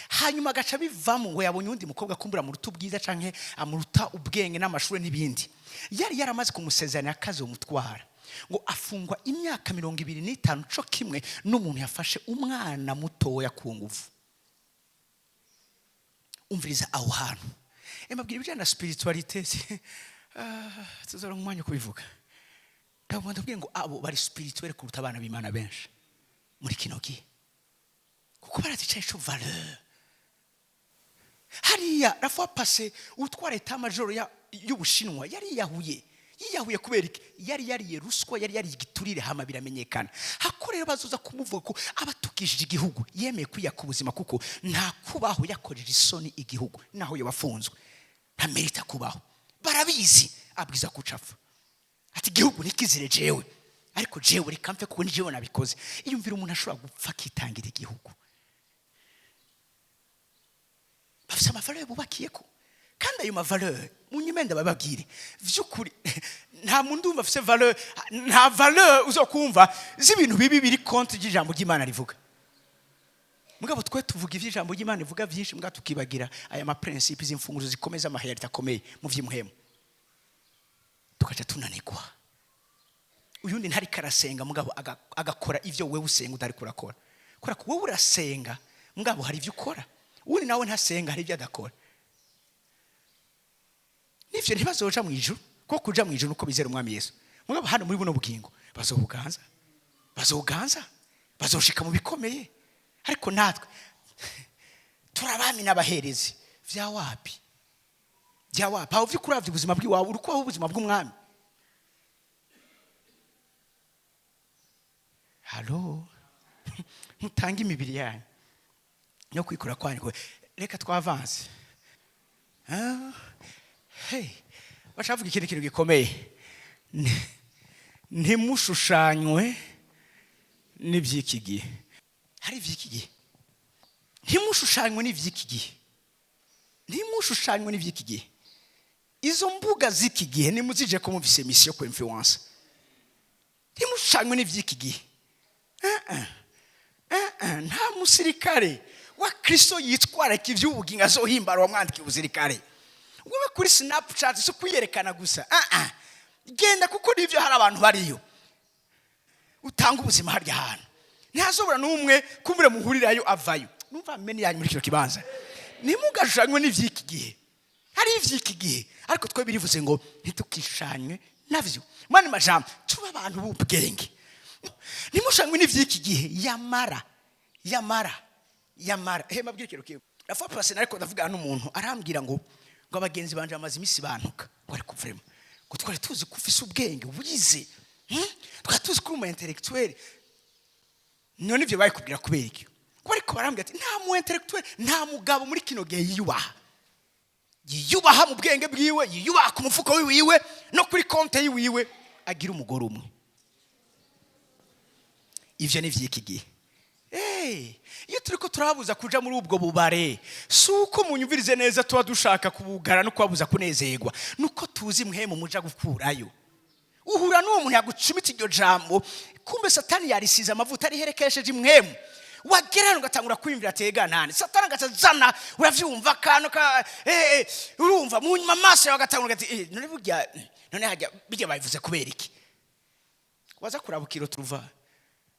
hanyuma agaca bivamo ngo yabonye uwundi mukobwa kumbura amuruta ubwiza canke amuruta ubwenge n'amashuri n'ibindi, yari yaramaze kumusezeranya akazomutwara, ngo afungwa imyaka 25, co kimwe n'umuntu yafashe umwana mutoya ku nguvu. Umviriza aho hantu, mbabwira ibijyanye na spiritualité, tuzoronka umwanya wo kubivuga. Ndabona ndabwiye ngo abo bari spirituel kuruta abana b'Imana benshi muri kino gihe, kuko barazicaye ico valeur. Hariya la fois passée, utwara état-major y'Ubushinwa yari yiyahuye. Yiyahuye kubera iki? Yari yariye ruswa, yari yariye igiturire, hama biramenyekana. Hako rero bazoza kumuvuga ko abatukishije igihugu, yemeye kwiyaka ubuzima, kuko nta kubaho yakojeje isoni igihugu. Naho yoba afunzwe, ntamerita kubaho, barabizi, abwiza kucapfa. Ati: "Igihugu ntikizire jewe, ariko jewe reka mfe, kuko ni jewe nabikoze." Iyumvira umuntu ashobora gupfa akitangira igihugu. Bafise ama valeurs bubakiyeko, kandi ayo ma valeurs munyime ndabababwire vy'ukuri, nta muntu ndumva afise valeur, nta valeur uzokumva z'ibintu bibi biri contre ry'ijambo ry'Imana rivuga. Mugabo twe tuvuga ivy'ijambo ry'Imana rivuga vyinshi, mbwa tukibagira aya ma principes z'imfunguzo zikomeza, ama réalités akomeye mu vy'imuhemu, tukaca tunanirwa. Uyundi ntariko arasenga, mugabo agakora ivyo wewe usenga utariko urakora, kubera ko wowe urasenga, mugabo hari ivyo ukora. Uwundi nawe ntasenga, hari ibyo adakora. Nivyo ntibazoja mu ijuru, kuko kuja mu ijuru nuko bizera Umwami Yesu. Mugabo hano muri buno bugingo bazobuganza, bazoganza, bazoshika mu bikomeye. Ariko natwe turabami n'abaherezi vya wapi, vya wapi. Aho vy'ukuri uravye ubuzima bw'iwawe, uri kubaho ubuzima bw'umwami? Halo, mutange imibiri yanyu no kwikura kwanyu. Reka twavanse. Hey, bacavuga ikindi kintu gikomeye: ntimushushanywe n'iby'iki gihe. Hari iby'iki gihe, ntimushushanywe n'iby'iki gihe, ntimushushanywe n'iby'iki gihe. Izo mbuga z'iki gihe nimuzije ko mufise mission ku influence. Ntimushushanywe n'iby'iki gihe. Nta musirikare wa Kristo yitwararika iby'ubugingo azohimbara wamwandikiye ubusirikare. Wowe kuri Snapchat si kwiyerekana gusa. Genda, kuko nibyo hari abantu bariyo. Utanga ubuzima harya hantu, ntihazobura n'umwe kumbure muhurirayo avayo. Numva meni yanyu muri kino kibanza. Ntimugashushanywe n'ivy'iki gihe. Hari ivy'iki gihe, ariko twe birivuze ngo ntitukishushanywe navyo. Mani majambo, tuba abantu b'ubwenge, ntimushushanywe n'ivy'iki gihe. Yamara, yamara, yamara, he, mabwire ikintu kimwe. La fois passée ariko ndavugana n'umuntu, arambwira ngo abagenzi banje bamaze iminsi bantuka, ngo ariko vraiment, ngo twari tuzi ko ufise ubwenge wize, Twari tuzi ko uri umu intellectuel. None ivyo babikubwira kubera iki? Kuko ariko barambwira ati nta mu intellectuel, nta mugabo muri kino gihe yiyubaha, yiyubaha mu bwenge bwiwe, yiyubaha ku mufuko wiwiwe no kuri konte yiwiwe, agira umugore umwe. Ivyo ni vy'iki gihe. Hey, iyo turiko turababuza kuja muri ubwo bubare, si uko, munyumvirize neza, tuba dushaka kubugara no kubabuza kunezerwa, nuko tuzi mwemu muja gukurayo. Uhura n'uwo muntu yagucumitse iryo jambo, kumbe Satani yarisize amavuta, ariherekesheje imwemu. Wagera hano ugatangura kwiyumvira, atega nani, Satani agatazana, uravyumva akantu ka urumva mu nyuma amaso yawe agatangura ati: "None burya, none hajya bijya babivuze kubera iki?" Waza kuraba ukiro turuva.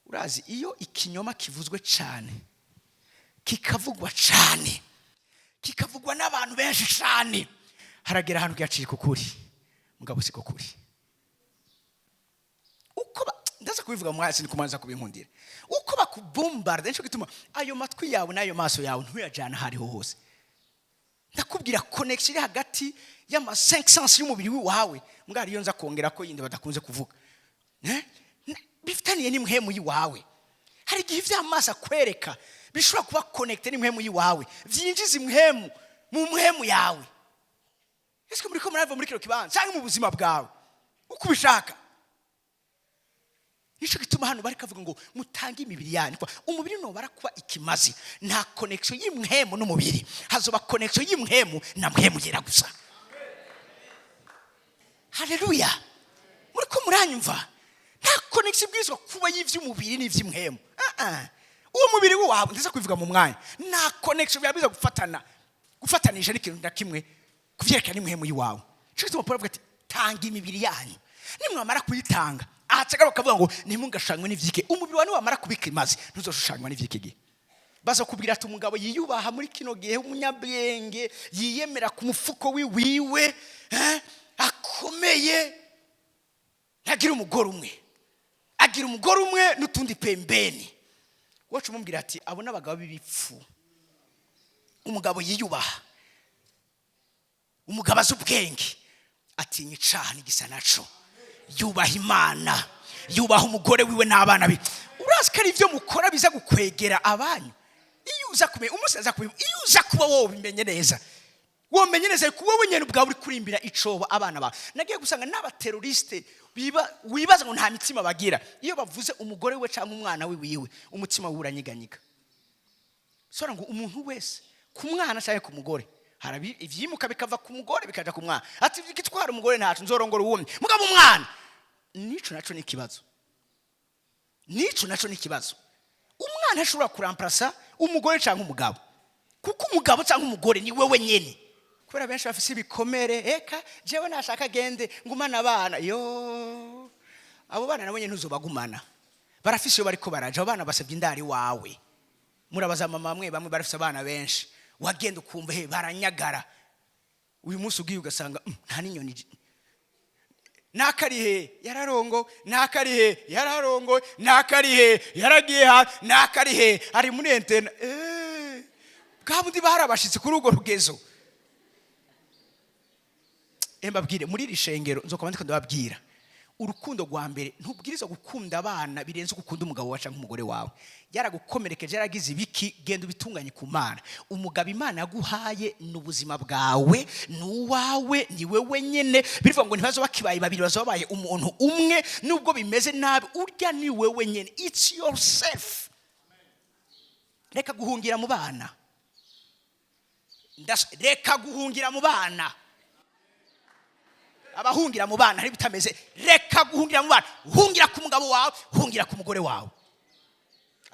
Urazi iyo ikinyoma kivuzwe cyane, kikavugwa cyane, kikavugwa n'abantu benshi cyane, haragera ahantu kiyacika ukuri, mugabo siko kuri. Uko ndaza kubivuga mu mwanya, kumanza kubinkundira uko bakubombarda. Nico gituma ayo matwi yawe n'ayo maso yawe ntuyajana aho ariho hose. Ndakubwira connexion iri hagati y'ama 5 sens y'umubiri wawe, mbwa ariyo nza kongera ko yindi badakunze kuvuga. Eh? Bifitaniye n'impwemu y'iwawe. Hari igihe ivy'amaso akwereka bishobora kuba connecté n'impwemu y'iwawe, vyinjiza impwemu mu mpwemu yawe. Ese muri ko murava muri kino kibanza cyangwa mu buzima bwawe uko ubishaka? Nico gituma hano bari kavuga ngo mutange imibiri yanyu. Kwa umubiri nobara kuba ikimazi, nta connexion y'imwemu n'umubiri. Hazoba connexion y'imwemu na mwemu yera gusa. Haleluya! Muri ko muranyumva? Nta connexion ibwirizwa kuba y'ivy'umubiri n'ivy'imwemu. Ah, ah. Uwo mubiri wawe, ndetse kubivuga mu mwanya, nta connexion byabwirizwa gufatana, gufatanisha n'ikintu na kimwe kuvyerekana n'imwemu y'iwawe. Nico gituma Paul avuga ati: "Tanga imibiri yanyu." Nimwamara kuyitanga, ahaca bakavuga ngo ntimugashanywe n'ivyike. Umubiri wawe niwamara kubika imazi, ntuzoshushanywa n'ivyiki gihe. Baza kubwira ati umugabo yiyubaha muri kino gihe, umunyabwenge yiyemera ku mufuko wiwiwe, akomeye, ntagira umugore umwe, agira umugore umwe n'utundi pembeni. Wacu umubwira ati abo n'abagabo b'ibipfu. Umugabo yiyubaha, umugabo azi ubwenge, atinya icaha n'igisa naco, yubaha Imana, yubaha umugore wiwe n'abana be. Urazi ko ari ibyo mukora biza gukwegera abanyu. Iyo uza kumenya umunsi aza kumenya, iyo uza kuba wowe ubimenye neza, womenye neza ko wowe nyine ubwawe uri kurimbira icobo abana bawe. Nagiye gusanga n'abateroriste wibaza ngo nta mitima bagira, iyo bavuze umugore we cyangwa umwana we wiwe, umutima we uranyiganyiga. Sora ngo umuntu wese ku mwana cyangwa ku mugore, hari ibyimuka bikava ku mugore bikaja ku mwana, ati igitwara umugore ntacu, nzorongora uwumye. Mugabo umwana, nico naco ni ikibazo, nico naco ni ikibazo. Umwana ashobora kuramparasa umugore cyangwa umugabo, kuko umugabo cyangwa umugore ni wewe nyene. Kubera benshi bafise ibikomere, eka jewe nashaka agende ngumana abana. Yo, abo bana nabo nyene ntuzobagumana, barafise iyo bariko baraja. Abo bana basabye indari wawe. Murabaza mama bamwe bamwe barafise abana benshi, wagenda ukumva he baranyagara. Uyu munsi ugiye ugasanga nta n'inyoni. Nakarihe yararongo, nakarihe yararongo, nakarihe yaragiye ha, nakarihe ari muri internat. Bwa bundi barabashitse kuri urwo rugezo. Mbabwire, muri iri shengero nzokuba ndiko ndababwira urukundo rwa mbere. Ntubwirizwa gukunda abana birenze uko ukunda umugabo wawe cyangwa umugore wawe. Yaragukomerekeje, yaragize ibiki, genda ubitunganye ku Mana. Umugabo Imana yaguhaye ni ubuzima bwawe, ni uwawe, ni wewe nyine. Bivuga ngo ntibazo bakibaye babiri, bazoba babaye umuntu umwe. Nubwo bimeze nabi, urya ni wewe nyine, it's yourself. Reka guhungira mu bana. Reka guhungira mu bana. Abahungira mu bana hari bitameze. Reka guhungira mu bana, hungira ku mugabo wawe, hungira ku mugore wawe.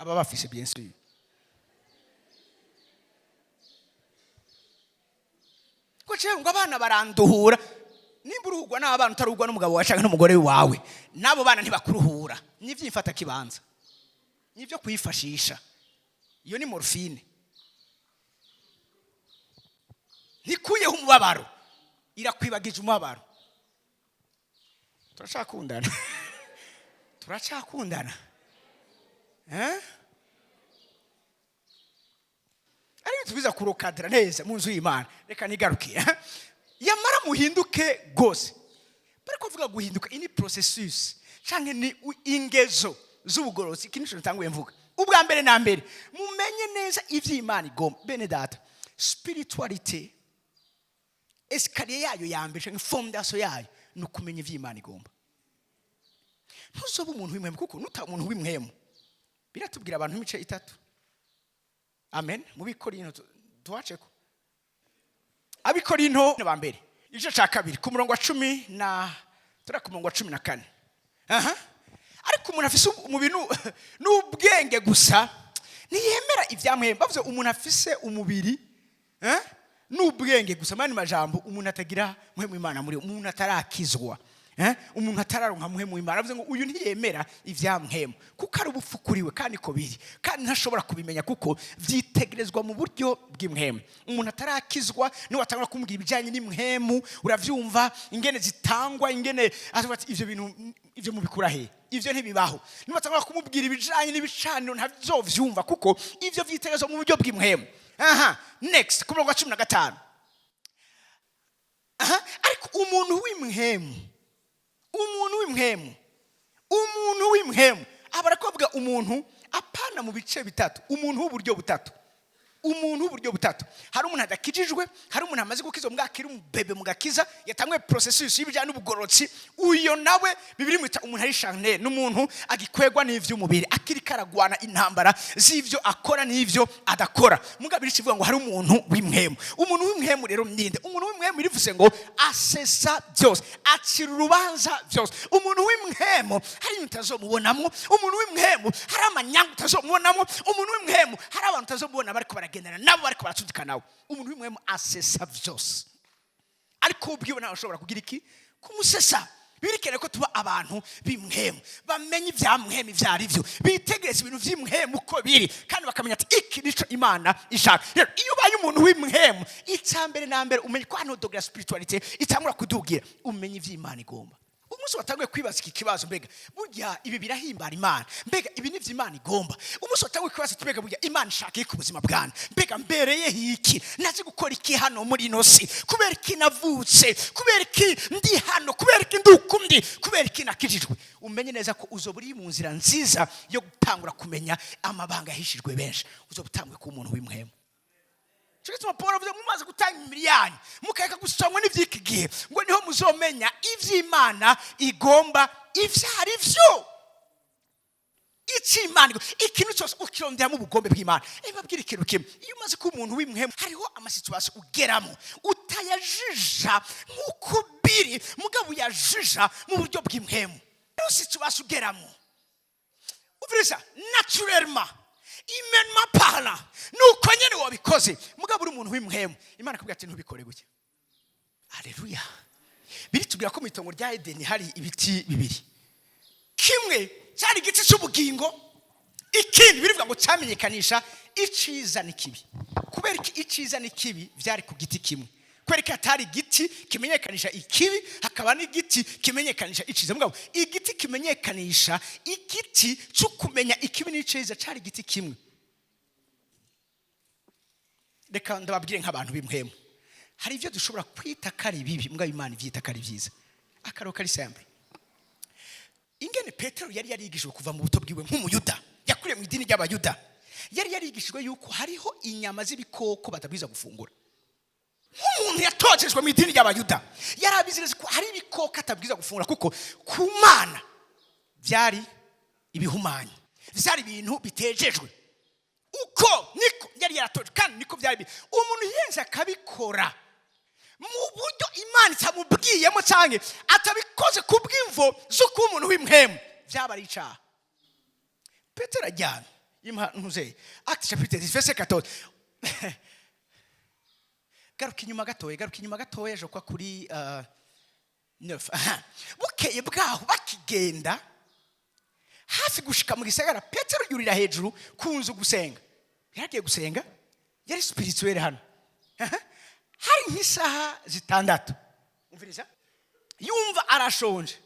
Aba bafise, bien sûr, ko cewe ngo abana baranduhura. Nimba uruhurwa n'abana, utaruhurwa n'umugabo wawe cyangwa n'umugore wawe, n'abo bana ntibakuruhura. N'ivyifata kibanza, nibyo kwifashisha. Iyo ni morphine, ntikuyeho umubabaro, irakwibagije umubabaro. Turacakundana, turacakundana, eh? Ariko tubiza kurokadira neza mu nzu y'Imana. Reka nigaruke. Yamara muhinduke rwose. Bari kuvuga guhinduka, ini processus canke ni ingezo z'ubugorozi. Iki nico natanguye mvuga. Ubwa mbere na mbere, mumenye neza ivy'Imana igomba. Bene data, spiritualité, escalier yayo ya mbere canke fondation yayo ni ukumenya ivy'Imana igomba. Ntuzoba umuntu w'imwemu, kuko nuta umuntu w'imwemu, biratubwira abantu imice itatu. Amen. Mu Bikorinto, tuwaceko Abikorinto ba mbere, igice cya 2, ku murongo wa 10 na turiya, ku murongo wa 14. Aha. Ariko umuntu afise umubiri n'ubwenge gusa ntiyemera ibyamwemba. Bavuze umuntu afise umubiri n'ubwenge gusa, mani majambo, umuntu atagira muhemu Imana muri we, umuntu atarakizwa, umuntu atararonka muhemu Imana, avuze ngo uyu ntiyemera ivyamwemu, kuko ari ubupfu kuri we. Kandi ko biri, kandi ntashobora kubimenya, kuko vyitegerezwa mu buryo bw'imwemu. Umuntu atarakizwa niwe atangura kumubwira ibijyanye n'imwemu, uravyumva ingene zitangwa, ingene avuga ati ivyo bintu, ivyo mubikura he? Ivyo ntibibaho. Niwe atangura kumubwira ibijyanye n'ibicaniro, ntazovyumva, kuko ivyo vyitegerezwa mu buryo bw'imwemu. Aha, next, ku murongo wa 15. Aha, ariko umuntu w'impwemu, umuntu w'impwemu, umuntu w'impwemu aba arakuvuga umuntu apana mu bice bitatu, umuntu w'uburyo butatu, umuntu w'uburyo butatu. Hari umuntu adakijijwe, hari umuntu amaze gukizwa mbwa akiri umubebe mu gakiza, yatanguye processus y'ibijyanye n'ubugororotsi. Uyo nawe Bibiri mwita umuntu ari charnel, n'umuntu agikwegwa n'ivy'umubiri, akiri karagwana intambara z'ivyo akora n'ivyo adakora. Mugabo biri kivuga ngo hari umuntu w'impwemu. Umuntu w'impwemu rero ninde? Umuntu w'impwemu irivuze ngo asesa byose, acira urubanza byose. Umuntu w'impwemu hari ibintu utazomubonamo. Umuntu w'impwemu hari amanyanga utazomubonamo. Umuntu w'impwemu hari abantu utazomubona bariko baragendana nabo, bariko baracudika nawe. Umuntu w'impwemu asesa byose, ariko ubwiwe ntawe ushobora kugira iki? Kumusesa. Birikene ko tuba abantu b'impwemu, bamenye ibya mpwemu ibyo ari byo, bitegereza ibintu by'impwemu uko biri, kandi bakamenya ati iki nico Imana ishaka. Rero iyo ubaye umuntu w'impwemu, icya mbere na mbere umenye ko hano degré ya spiritualité itangura kudugira, umenye iby'Imana igomba. Umunsi watanguye kwibaza iki kibazo: mbega burya ibi birahimbara Imana? Mbega ibi nivyo Imana igomba? Umunsi watanguye kwibaza ati mbega burya Imana ishaka iki ku buzima bwanjye? Mbega mbereyeho iki? Nazi gukora iki hano muri ino si? Kubera iki navutse? Kubera iki ndi hano? Kubera iki ndi uku ndi? Kubera iki nakijijwe? Umenye neza ko uzoba uri mu nzira nziza yo gutangura kumenya amabanga yahishijwe benshi. Uzoba utanguye kuba umuntu w'impwemu. Cyo gituma Paul avuze: mumaze gutanga imibiri yanyu, mukareka gusongwa n'ivy'iki gihe, ngo niho muzomenya ivy'Imana igomba ivyo ari vyo. Icyo Imana igomba, ikintu cyose ukironderamo ubugombe bw'Imana. Babwira ikintu kimwe: iyo umaze kuba umuntu w'impwemu, hariho ama situations ugeramo utayajija nk'uko biri, mugabo uyajija mu buryo bw'impwemu. Hariho situation ugeramo, uviriza, naturellement, humainement parlant, nuko nyene wabikoze, mugabo uri umuntu w'impwemu, Imana akubwira ati ntubikore gutya. Aleluya! Biritubwira ko mu itongo rya Edeni hari ibiti bibiri. Kimwe cyari igiti cy'ubugingo, ikindi birivuga ngo cyamenyekanisha iciza n'ikibi. Kubera iki iciza n'ikibi byari ku giti kimwe? Kubera ko hatari igiti kimenyekanisha ikibi, hakaba n'igiti kimenyekanisha iciza? Mugabo igiti kimenyekanisha, igiti cyo kumenya ikibi n'iciza, cyari igiti kimwe. Reka ndababwire nk'abantu b'impwemu: hari ibyo dushobora kwita ko ari bibi, mbwa Imana ibyita ko ari byiza. Akaro kari simple: ingene Petero yari yarigishijwe kuva mu buto bwiwe nk'Umuyuda, yakuriye mu idini ry'Abayuda, yari yarigishijwe yuko hariho inyama z'ibikoko batabwiza gufungura. Nk'umuntu yatotejwe mu idini ry'Abayuda, yari abizi neza ko hari ibikoko atabwiza gufungura, kuko ku Mana byari ibihumanya, byari ibintu bitejejwe. Uko niko yari yaratojwe kandi niko byari biri. Umuntu yenze akabikora mu buryo Imana itamubwiyemo, cyangwa atabikoze ku bw'imvo zo kuba umuntu w'impwemu, byaba ari icyaha. Petero ajyana ntuze Acte chapitre 10 verset 14. Garuka inyuma gatoya, garuka inyuma gatoya, je kwa kuri 9. Aha. Bukeye bwaho, bakigenda hafi gushika mu gisagara, Petero yurira hejuru ku nzu gusenga. Yaragiye gusenga, yari spirituel hano. Aha. Hari nk'isaha 6. Umviriza, yumva arashonje,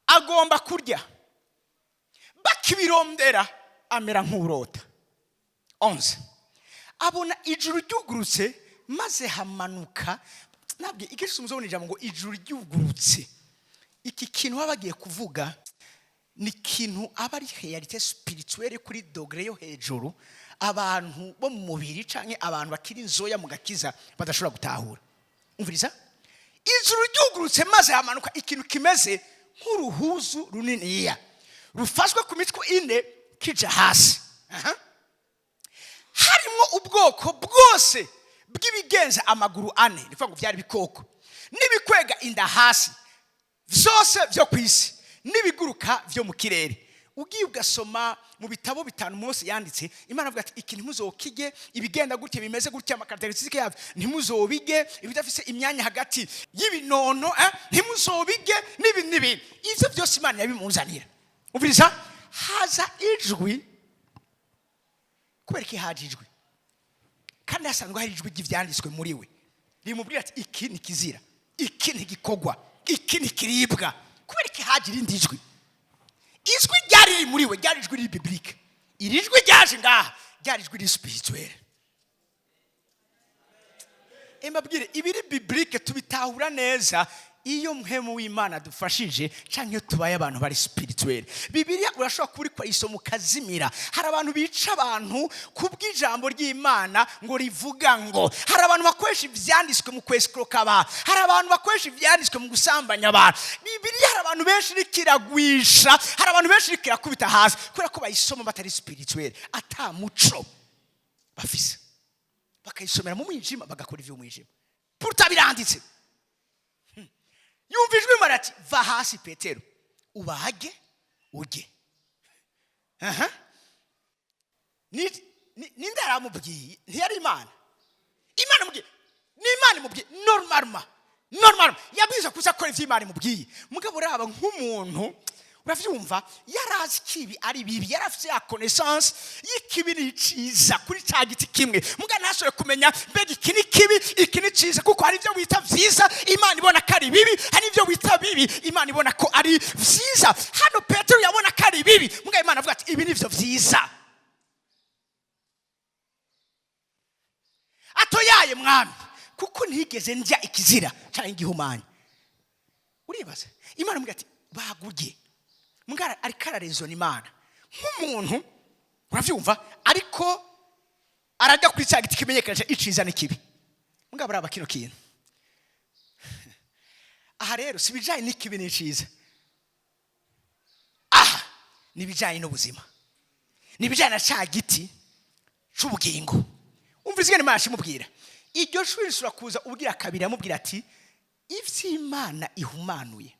agomba kurya. Bakibirondera, amera nk'urota. 11, abona ijuru ryugurutse, maze hamanuka. Nabwiye ikenshi muzobona ijambo ngo ijuru ryugurutse. Iki kintu baba bagiye kuvuga ni ikintu aba ari réalité spirituelle kuri degré yo hejuru, abantu bo mu mubiri canke abantu bakiri inzoya mu gakiza badashobora gutahura. Umviriza: ijuru ryugurutse, maze hamanuka ikintu kimeze nk'uruhuzu runiniya rufashwe ku mitwe ine kija hasi. Aha. Harimo ubwoko bwose bw'ibigenza amaguru ane, ni ukuvuga ngo byari ibikoko, n'ibikwega inda hasi byose byo ku isi, n'ibiguruka byo mu kirere. Ugiye ugasoma mu bitabo bitanu Mose yanditse, Imana avuga ati iki ntimuzokige, ibigenda gutya, bimeze gutya, ama caractéristiques yabyo ntimuzobige, ibidafise imyanya hagati y'ibinono ntimuzobige, n'ibi n'ibindi. Ivyo byose Imana yabimuzanira. Umviriza, haza ijwi. Kubera iki haje ijwi kandi hasanzwe hari ijwi ry'ivyanditswe muri we rimubwira ati iki ni kizira, iki ntigikorwa, iki ntikiribwa? Kubera iki haje irindi jwi? Ijwi ryari riri muri we ryari ijwi riri biblique. Iri jwi ryaje ngaha ryari ijwi riri spirituel. Mbabwire, ibiri biblique tubitahura neza iyo Mpwemu w'Imana dufashije cyangwa iyo tubaye abantu bari spirituel. Bibiliya urashobora kuba uri kuyisoma ukazimira. Hari abantu bica abantu kubw'ijambo ry'Imana ngo rivuga ngo, hari abantu bakoresha ibyanditswe mu kwesikuroka abantu, hari abantu bakoresha ibyanditswe mu gusambanya abantu. Bibiliya hari abantu benshi iriko iragwisha, hari abantu benshi iriko irakubita hasi kubera ko bayisoma batari spirituel, ata muco bafise, bakayisomera mu mwijima, bagakora ivy'umwijima. Pourtant biranditse. Yumva ijwi rimwe ati: "Va hasi, Petero, ubage urye." Aha. Ninde yaramubwiye? Ntiyari Imana? Imana imubwiye, ni Imana imubwiye. Normalement yabwiza kuza akora ivyo Imana imubwiye. Mugabo uraba nk'umuntu, uravyumva, yarazi ikibi ari bibi, yari afite ya connaissance y'ikibi n'iciza kuri ca giti kimwe, muga ntashobore kumenya mbega iki ni kibi, iki ni ciza, kuko hari ibyo wita vyiza Imana ibona ko ari bibi, hari ibyo wita bibi Imana ibona ko ari vyiza. Hano Petero yabona ko ari bibi, muga Imana avuga ati: "Ibi nivyo vyiza." "Atoyaye, Mwami, kuko ntigeze ndya ikizira cyangwa igihumanya." Uribaza, Imana imubwira ati: "Bagurye." Mugara ariko ararezona Imana nk'umuntu, uravyumva, ariko arajya kuri cya giti kimenyekanisha iciza n'ikibi. Mugabo uraba kino kintu aha rero, si ibijyanye n'ikibi n'iciza aha, ni ibijyanye n'ubuzima, ni ibijyanye na cya giti c'ubugingo. Umva izina Imana imubwira, iryo shuri rishobora kuza ubwira kabiri, amubwira ati: "Ivy'Imana ihumanuye,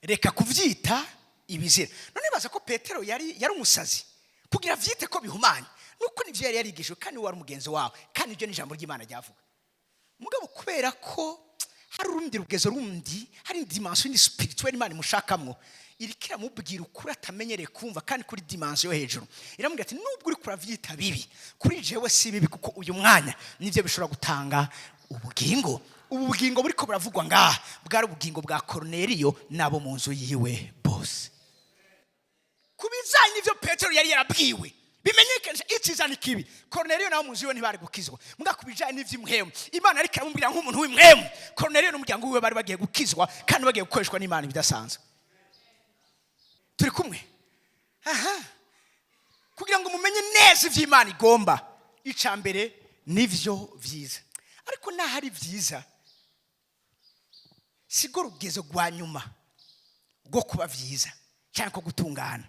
reka kuvyita ibizira." None baza ko Petero yari umusazi kugira vyite ko bihumanye, nuko nivyo yari yarigishijwe, kandi wari umugenzi wawe, kandi ibyo ni ijambo ry'Imana ryavuga. Mugabo kubera ko hari urundi rugezo rundi, hari dimension indi spirituelle Imana imushakamwo, iriko iramubwira ukuri atamenyereye kumva, kandi kuri dimension yo hejuru. Iramubwira ati: "Nubwo uri kuravyita bibi, kuri jewe si bibi, kuko uyu mwanya nivyo bishobora gutanga ubugingo." Ubu bugingo buriko buravugwa ngaha bwari ubugingo bwa Koruneliyo n'abo mu nzu yiwe bose. Ku bijanye n'ivyo Petero yari yarabwiwe bimenyekanisha iciza n'ikibi, Koruneliyo nabo mu nzu yiwe ntibari gukizwa. Muga ku bijanye n'ivy'impwemu Imana ariko iramubwira nk'umuntu w'impwemu, Koruneliyo n'umuryango wiwe bari bagiye gukizwa kandi bagiye gukoreshwa n'Imana ibidasanzwe. Turi kumwe aha kugira ngo mumenye neza ivy'Imana igomba. Ica mbere, nivyo vyiza, ariko naho ari vyiza sigo rugezo rwa nyuma rwo kuba vyiza cyangwa ko gutungana.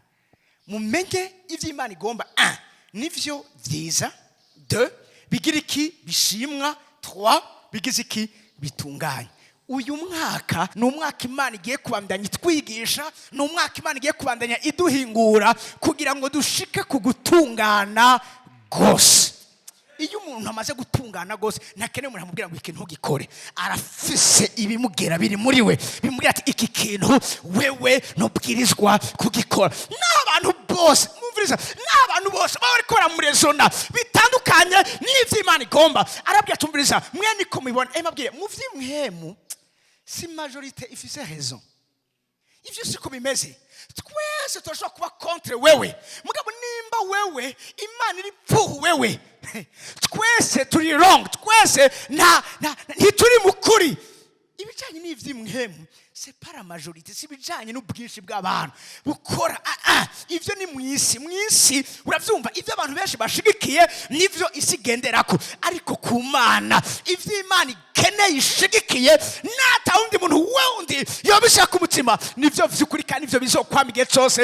Mumenye ivy'Imana igomba: un, nivyo vyiza; deux, bigira iki? Bishimwa; trois, bigize iki? Bitunganye. Uyu mwaka ni umwaka Imana igiye kubandanya itwigisha, ni umwaka Imana igiye kubandanya iduhingura kugira ngo dushike ku gutungana rwose. Iyo umuntu amaze gutungana rwose, ntakeneye umuntu amubwira ngo ikintu ntugikore. Arafise ibimugera biri muri we bimubwira ati: "Iki kintu wewe ntubwirizwa kugikora." N'abantu bose mumviriza, n'abantu bose baba bariko baramurezona bitandukanye n'ivy'Imana igomba, arabwira ati: "Umviriza, mwe niko mubibona." Mabwire, mu vy'impwemu si majorité ifise raison, ivyo siko bimeze. Twese turashobora kuba contre wewe, mugabo nimba wewe Imana iri pfuhu wewe, twese turi wrong, twese ntituri mu kuri. Ibijanye n'ivy'impwemu, c'est pas la majorité, si ibijanye n'ubwinshi bw'abantu bukora. Ivyo ni mw'isi. Mw'isi, uravyumva, ivyo abantu benshi bashigikiye nivyo isi igenderako, ariko ku Mana, ivyo Imana ikeneye, ishigikiye, nata wundi muntu wundi yobishaka ku mutima, nivyo vy'ukuri kandi nivyo bizokwama igihe cose.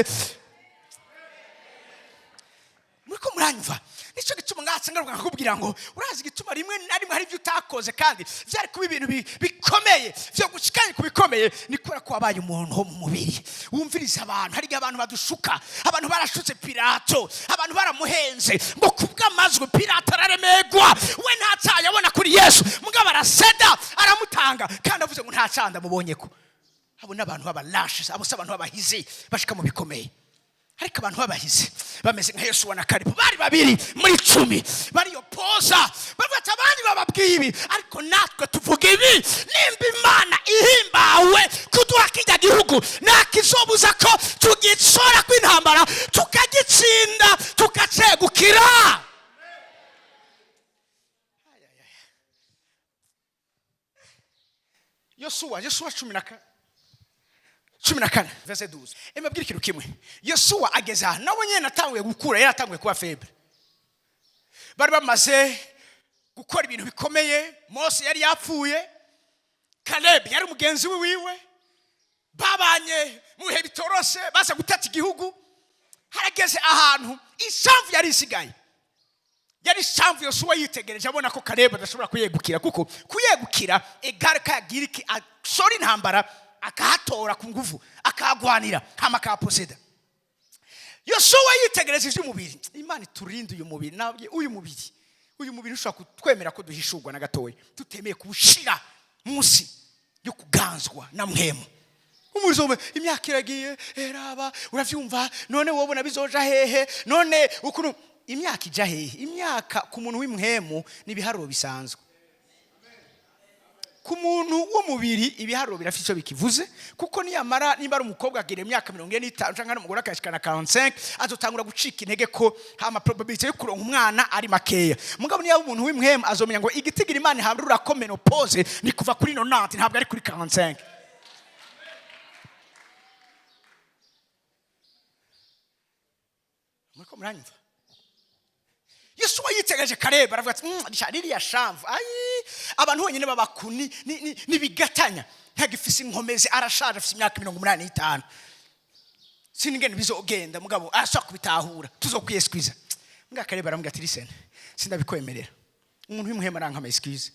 Muriko muranyumva? Nicyo gituma ngatse ngaruka nkakubwira ngo urazi igituma rimwe na rimwe hari ibyo utakoze kandi byari kuba ibintu bikomeye byo gushikanye ku bikomeye, ni kubera ko wabaye umuntu wo mu mubiri wumviriza abantu. Hari igihe abantu badushuka. Abantu barashutse Pilato, abantu baramuhenze ngo kubw'amazwi Pilato araremegwa, we nta cyaha yabona kuri Yesu, mugabo araseda aramutanga kandi avuze ngo nta cyaha ndamubonye. Ko abo ni abantu b'abalashe, abo si abantu b'abahizi bashika mu bikomeye. Ariko abantu b'abahizi bameze nka Yosuwa na Karibu, bari 2 muri 10, bariyo poza bavuga ati: "Abandi bababwiye ibi, ariko natwe tuvuga ibi. Nimba Imana ihimbawe kuduha kijya gihugu, ntakizobuza ko tugitsora kw'intambara, tukagitsinda, tukacegukira." Yosuwa 14, verset 12. Emabwira ikintu kimwe: Yosuwa ageze aha, nawe nyene atanguye gukura, yari atanguye kuba faible. Bari bamaze gukora ibintu bikomeye. Mose yari yapfuye, Caleb yari umugenzi we wiwe, babanye mu bihe bitoroshe, baza gutata igihugu. Harageze ahantu ishamvu yari isigaye, yari ishamvu. Yosuwa yitegereje, abona ko Caleb adashobora kuyegukira, kuko kuyegukira egare kayagira iki? Ashora intambara, akahatora ku nguvu, akahagwanira, hama akahaposeda. Yosuwa yitegereje iby'umubiri. Imana iturinde uyu mubiri. Nabwiye uyu mubiri ushobora kutwemera ko duhishurwa na gatoya, tutemeye kuwushira munsi yo kuganzwa na mpwemu. Umurizo, imyaka iragiye, eraba uravyumva. None wobona bizoja hehe? None ukuntu imyaka ija hehe? Imyaka ku muntu w'impwemu ni ibiharuro bisanzwe. Ku muntu w'umubiri ibiharuro birafite icyo bikivuze, kuko niyamara, nimba ari umukobwa agira imyaka 45, cyangwa ari umugore akashikana 45, azotangura gucika intege, ko hama probability yo kuronka umwana ari makeya. Mugabo niba umuntu w'impwemu, azomenya ngo igitigira Imana iharura ko ménopause ni kuva kuri 90, ntabwo ari kuri 45. Muriko muranyumva? Yosuwa yitegereje Kareba, aravuga ati: Sha, ririya shamvu, ayi abantu bonyine babakuni nibigatanya, ntagifise inkomezi, arashaje, afise imyaka 85, siningene bizogenda." Mugabo arashobora kubitahura, tuzokwiyeskwiza. Mbwa Kareba aramubwira ati: "Listen, sindabikwemerera." Umuntu w'imuhema aranka ama excuse.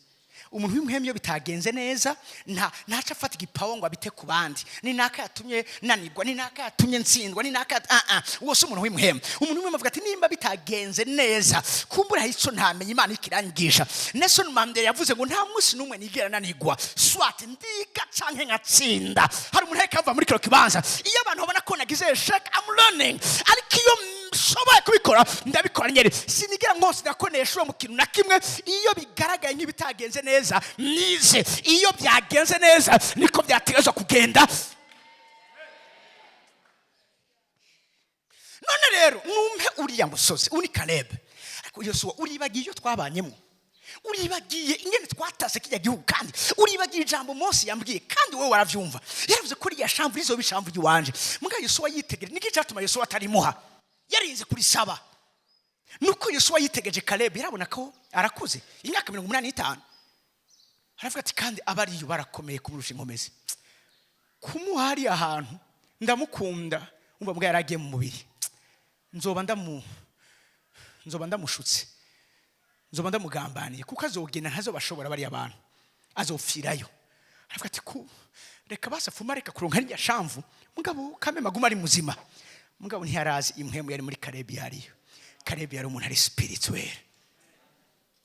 Umuntu w'imuhema, iyo bitagenze neza, ntaca afata igipawa ngo abite ku bandi: "Ni naka yatumye nanirwa, ni naka yatumye ntsindwa, ni naka." Ah ah, uwo si umuntu w'imuhema. Umuntu w'imuhema avuga ati: "Nimba bitagenze neza, kumbura hari ico ntamenye, Imana ikirangisha." Nelson Mandela yavuze ngo: "Nta munsi n'umwe nigera nanirwa, soit ndiga canke nkatsinda." Hari umuntu ariko ava muri kino kibanza: iyo abantu babona ko nagize échec, I'm learning, ariko iyo nshoboye kubikora, ndabikora nyene. Sinigera nkose ndakonesha mu kintu na kimwe. Iyo bigaragaye nk'ibitagenze neza, nize. Iyo byagenze neza, niko byategerezwa kugenda. None rero numpe uriya musozi uni Caleb. Ariko Yosuwa, uribagiye iyo twabanyemo, uribagiye ingene twatase kijya gihugu, kandi uribagiye ijambo Mose yambwiye, kandi wowe waravyumva, yaravuze ko riya shamvu rizoba ishamvu ry'iwanje. Mbwa Yosuwa yitegere niki cyatuma Yosuwa atarimuha? Yarinze kurisaba. Nuko Yosuwa yitegereje Caleb, yarabona ko arakuze, imyaka 85. Aravuga ati: "Kandi abariyo barakomeye kumurusha inkomezi, kumuha hariya ahantu, ndamukunda." Umva, mbwa yaragiye mu mubiri: "Nzoba ndamushutse, nzoba ndamugambaniye, kuko azogenda ntazobashobora bariya bantu, azopfirayo." Aravuga ati: "Ku reka basi afuma, reka kuronka rya shamvu, mugabo kame maguma ari muzima." Mugabo ntiyarazi impwemu yari muri Karebi yariyo. Karebi yari umuntu ari spirituel.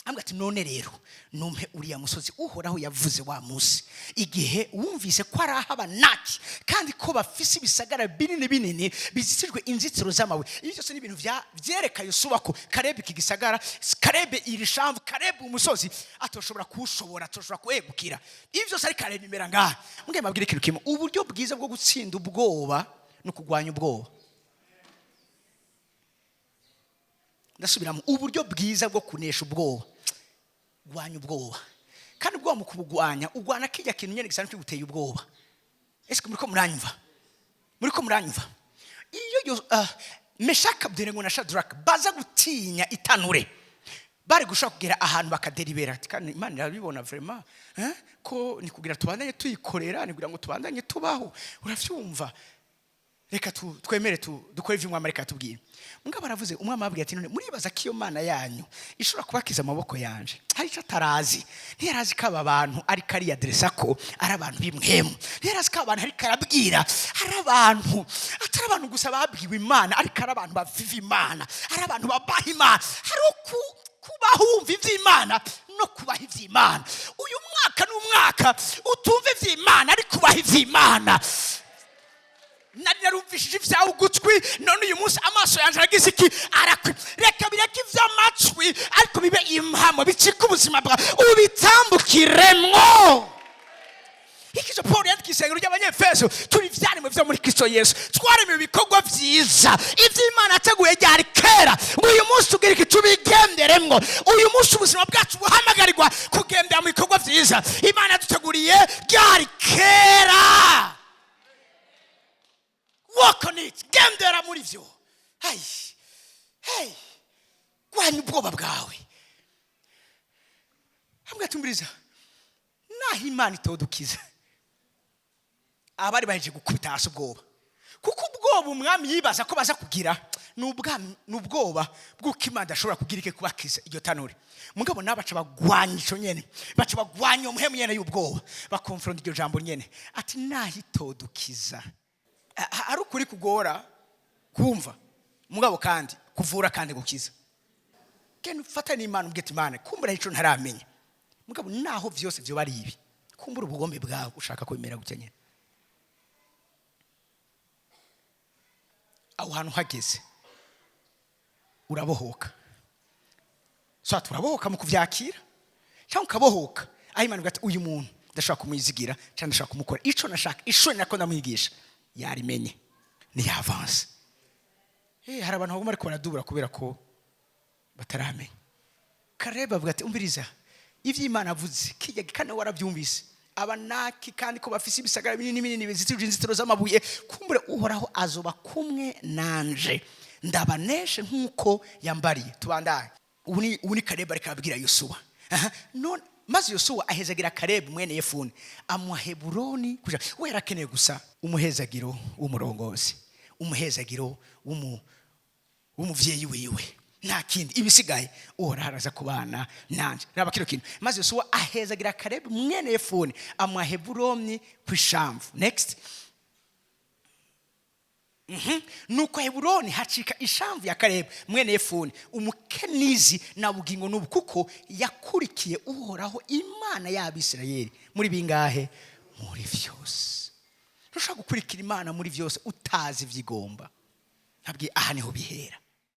Ambwira ati: "None rero numpe uriya musozi Uhoraho yavuze wa munsi, igihe wumvise ko ari aho Abanaki, kandi ko bafise ibisagara binini binini bizitijwe inzitiro z'amabuye." Ibi byose ni ibintu vyereka Yosuwa ko Karebi iki gisagara, Karebe iri shamvu, Karebe umusozi atoshobora kuwushobora, atoshobora kuwegukira. Ibi byose ari Karebe imera ngaha. Mbwe mbabwire ikintu kimwe: uburyo bwiza bwo gutsinda ubwoba ni ukugwanya ubwoba. Ndasubiramo: uburyo bwiza bwo kunesha ubwoba, gwanya ubwoba. Kandi ubwoba mu kubugwanya, ugwana kijya kintu nyene gisanzwe kiguteye ubwoba. Ese muriko muranyumva? Muriko muranyumva? Iyo Meshaka, Abednego na Shadraka baza gutinya itanure, bari gushobora kugera ahantu bakaderibera, ati: "Kandi Imana irabibona vraiment, eh? Ko ni kugira tubandanye tuyikorera, ni kugira ngo tubandanye tubaho, uravyumva, reka twemere dukore ivyo umwami ariko atubwira." Mugabo aravuze, umwami ababwira ati: "None muribaza ko iyo Mana yanyu ishobora kubakiza amaboko yanje?" Hari icyo atarazi. Ntiyarazi ko aba bantu ariko ariyaderesa ko ari abantu b'imwemu. Ntiyarazi ko aba bantu ariko arabwira ari abantu, atari abantu gusa babwiwe Imana, ariko ari abantu baviva Imana, ari abantu babaha Imana. Hari kubaho wumva iby'Imana no kubaha iby'Imana. Uyu mwaka ni umwaka utumva iby'Imana, ariko ubaha iby'Imana. Nari narumvishije ibyawe ugutwi, none uyu munsi amaso yanjye aragize iki? Arakwi. Reka bireke iby'amatwi, ariko bibe impamo, bicike ubuzima bwawe, ubitambukiremwo. Ikizo Paul yandika. Isengero ry'Abanyefeso, turi ivyaremwe vyo muri Kristo Yesu, twaremewe ibikorwa vyiza, ivyo Imana yateguye ryari kera, ngo uyu munsi tugira iki? Tubigenderemwo. Uyu munsi ubuzima bwacu buhamagarirwa kugendera mu bikorwa vyiza Imana yaduteguriye ryari kera. Walk on it, gendera muri vyo. Hey, hey, gwanya ubwoba bwawe. Hamwe atumbiriza naho Imana itodukiza, abari baheje gukubita hasi ubwoba, kuko ubwoba umwami yibaza ko baza kugira ni ubwoba bw'uko Imana idashobora kugira ike kubakiza iryo tanure. Mugabo nabo baca bagwanya ico nyene, baca bagwanya uwo muhemu nyene y'ubwoba, bakonfronta iryo jambo nyene, ati naho itodukiza. Ari ukuri kugora kumva, mugabo kandi kuvura kandi gukiza. Genda ufate n'Imana, ubwite Imana, kumbura ico ntaramenya, mugabo naho vyose vyoba ari ibi, kumbura ubugombe bwawe ushaka ko bimera gutya nyene. Aho hantu hageze urabohoka. So turabohoka mu kuvyakira, cyangwa ukabohoka aho Imana ivuga ati uyu muntu ndashobora kumwizigira, cyangwa ndashobora kumukora ico nashaka, ishuri nako ndamwigisha yarimenye, niyavanse. Hari abantu baguma ariko baradubura kubera ko bataramenya. Kareba avuga ati umviriza ivyo Imana avuze kijya kandi warabyumvise, Abanaki kandi ko bafise ibisagara binini binini bizitije inzitiro z'amabuye, kumbure Uhoraho azoba kumwe nanje, ndabaneshe nk'uko yambariye. Tubandanye. Ubu ni Karebu ariko arabwira Yosuwa. Aha, none maze Yosuwa ahezagira Karebu mwene Yefune, amuha Heburoni. Kuja we yarakeneye gusa umuhezagiro w'umurongozi, umuhezagiro w'umuvyeyi wiwe, nta kindi. Ibisigaye Uhoraho araza kubana nanje. Raba kino kintu: maze Yosuwa ahezagira Karebu mwene Yefune, amuha Heburoni ku ishamvu. Next. Nuko Heburoni hacika ishamvu ya Karebu mwene Yefune Umukenizi na bugingo n'ubu, kuko yakurikiye Uhoraho Imana y'Abisirayeli muri bingahe? Muri vyose. Ntushobora gukurikira Imana muri vyose utazi ivyigomba. Ntabwiye aha niho bihera.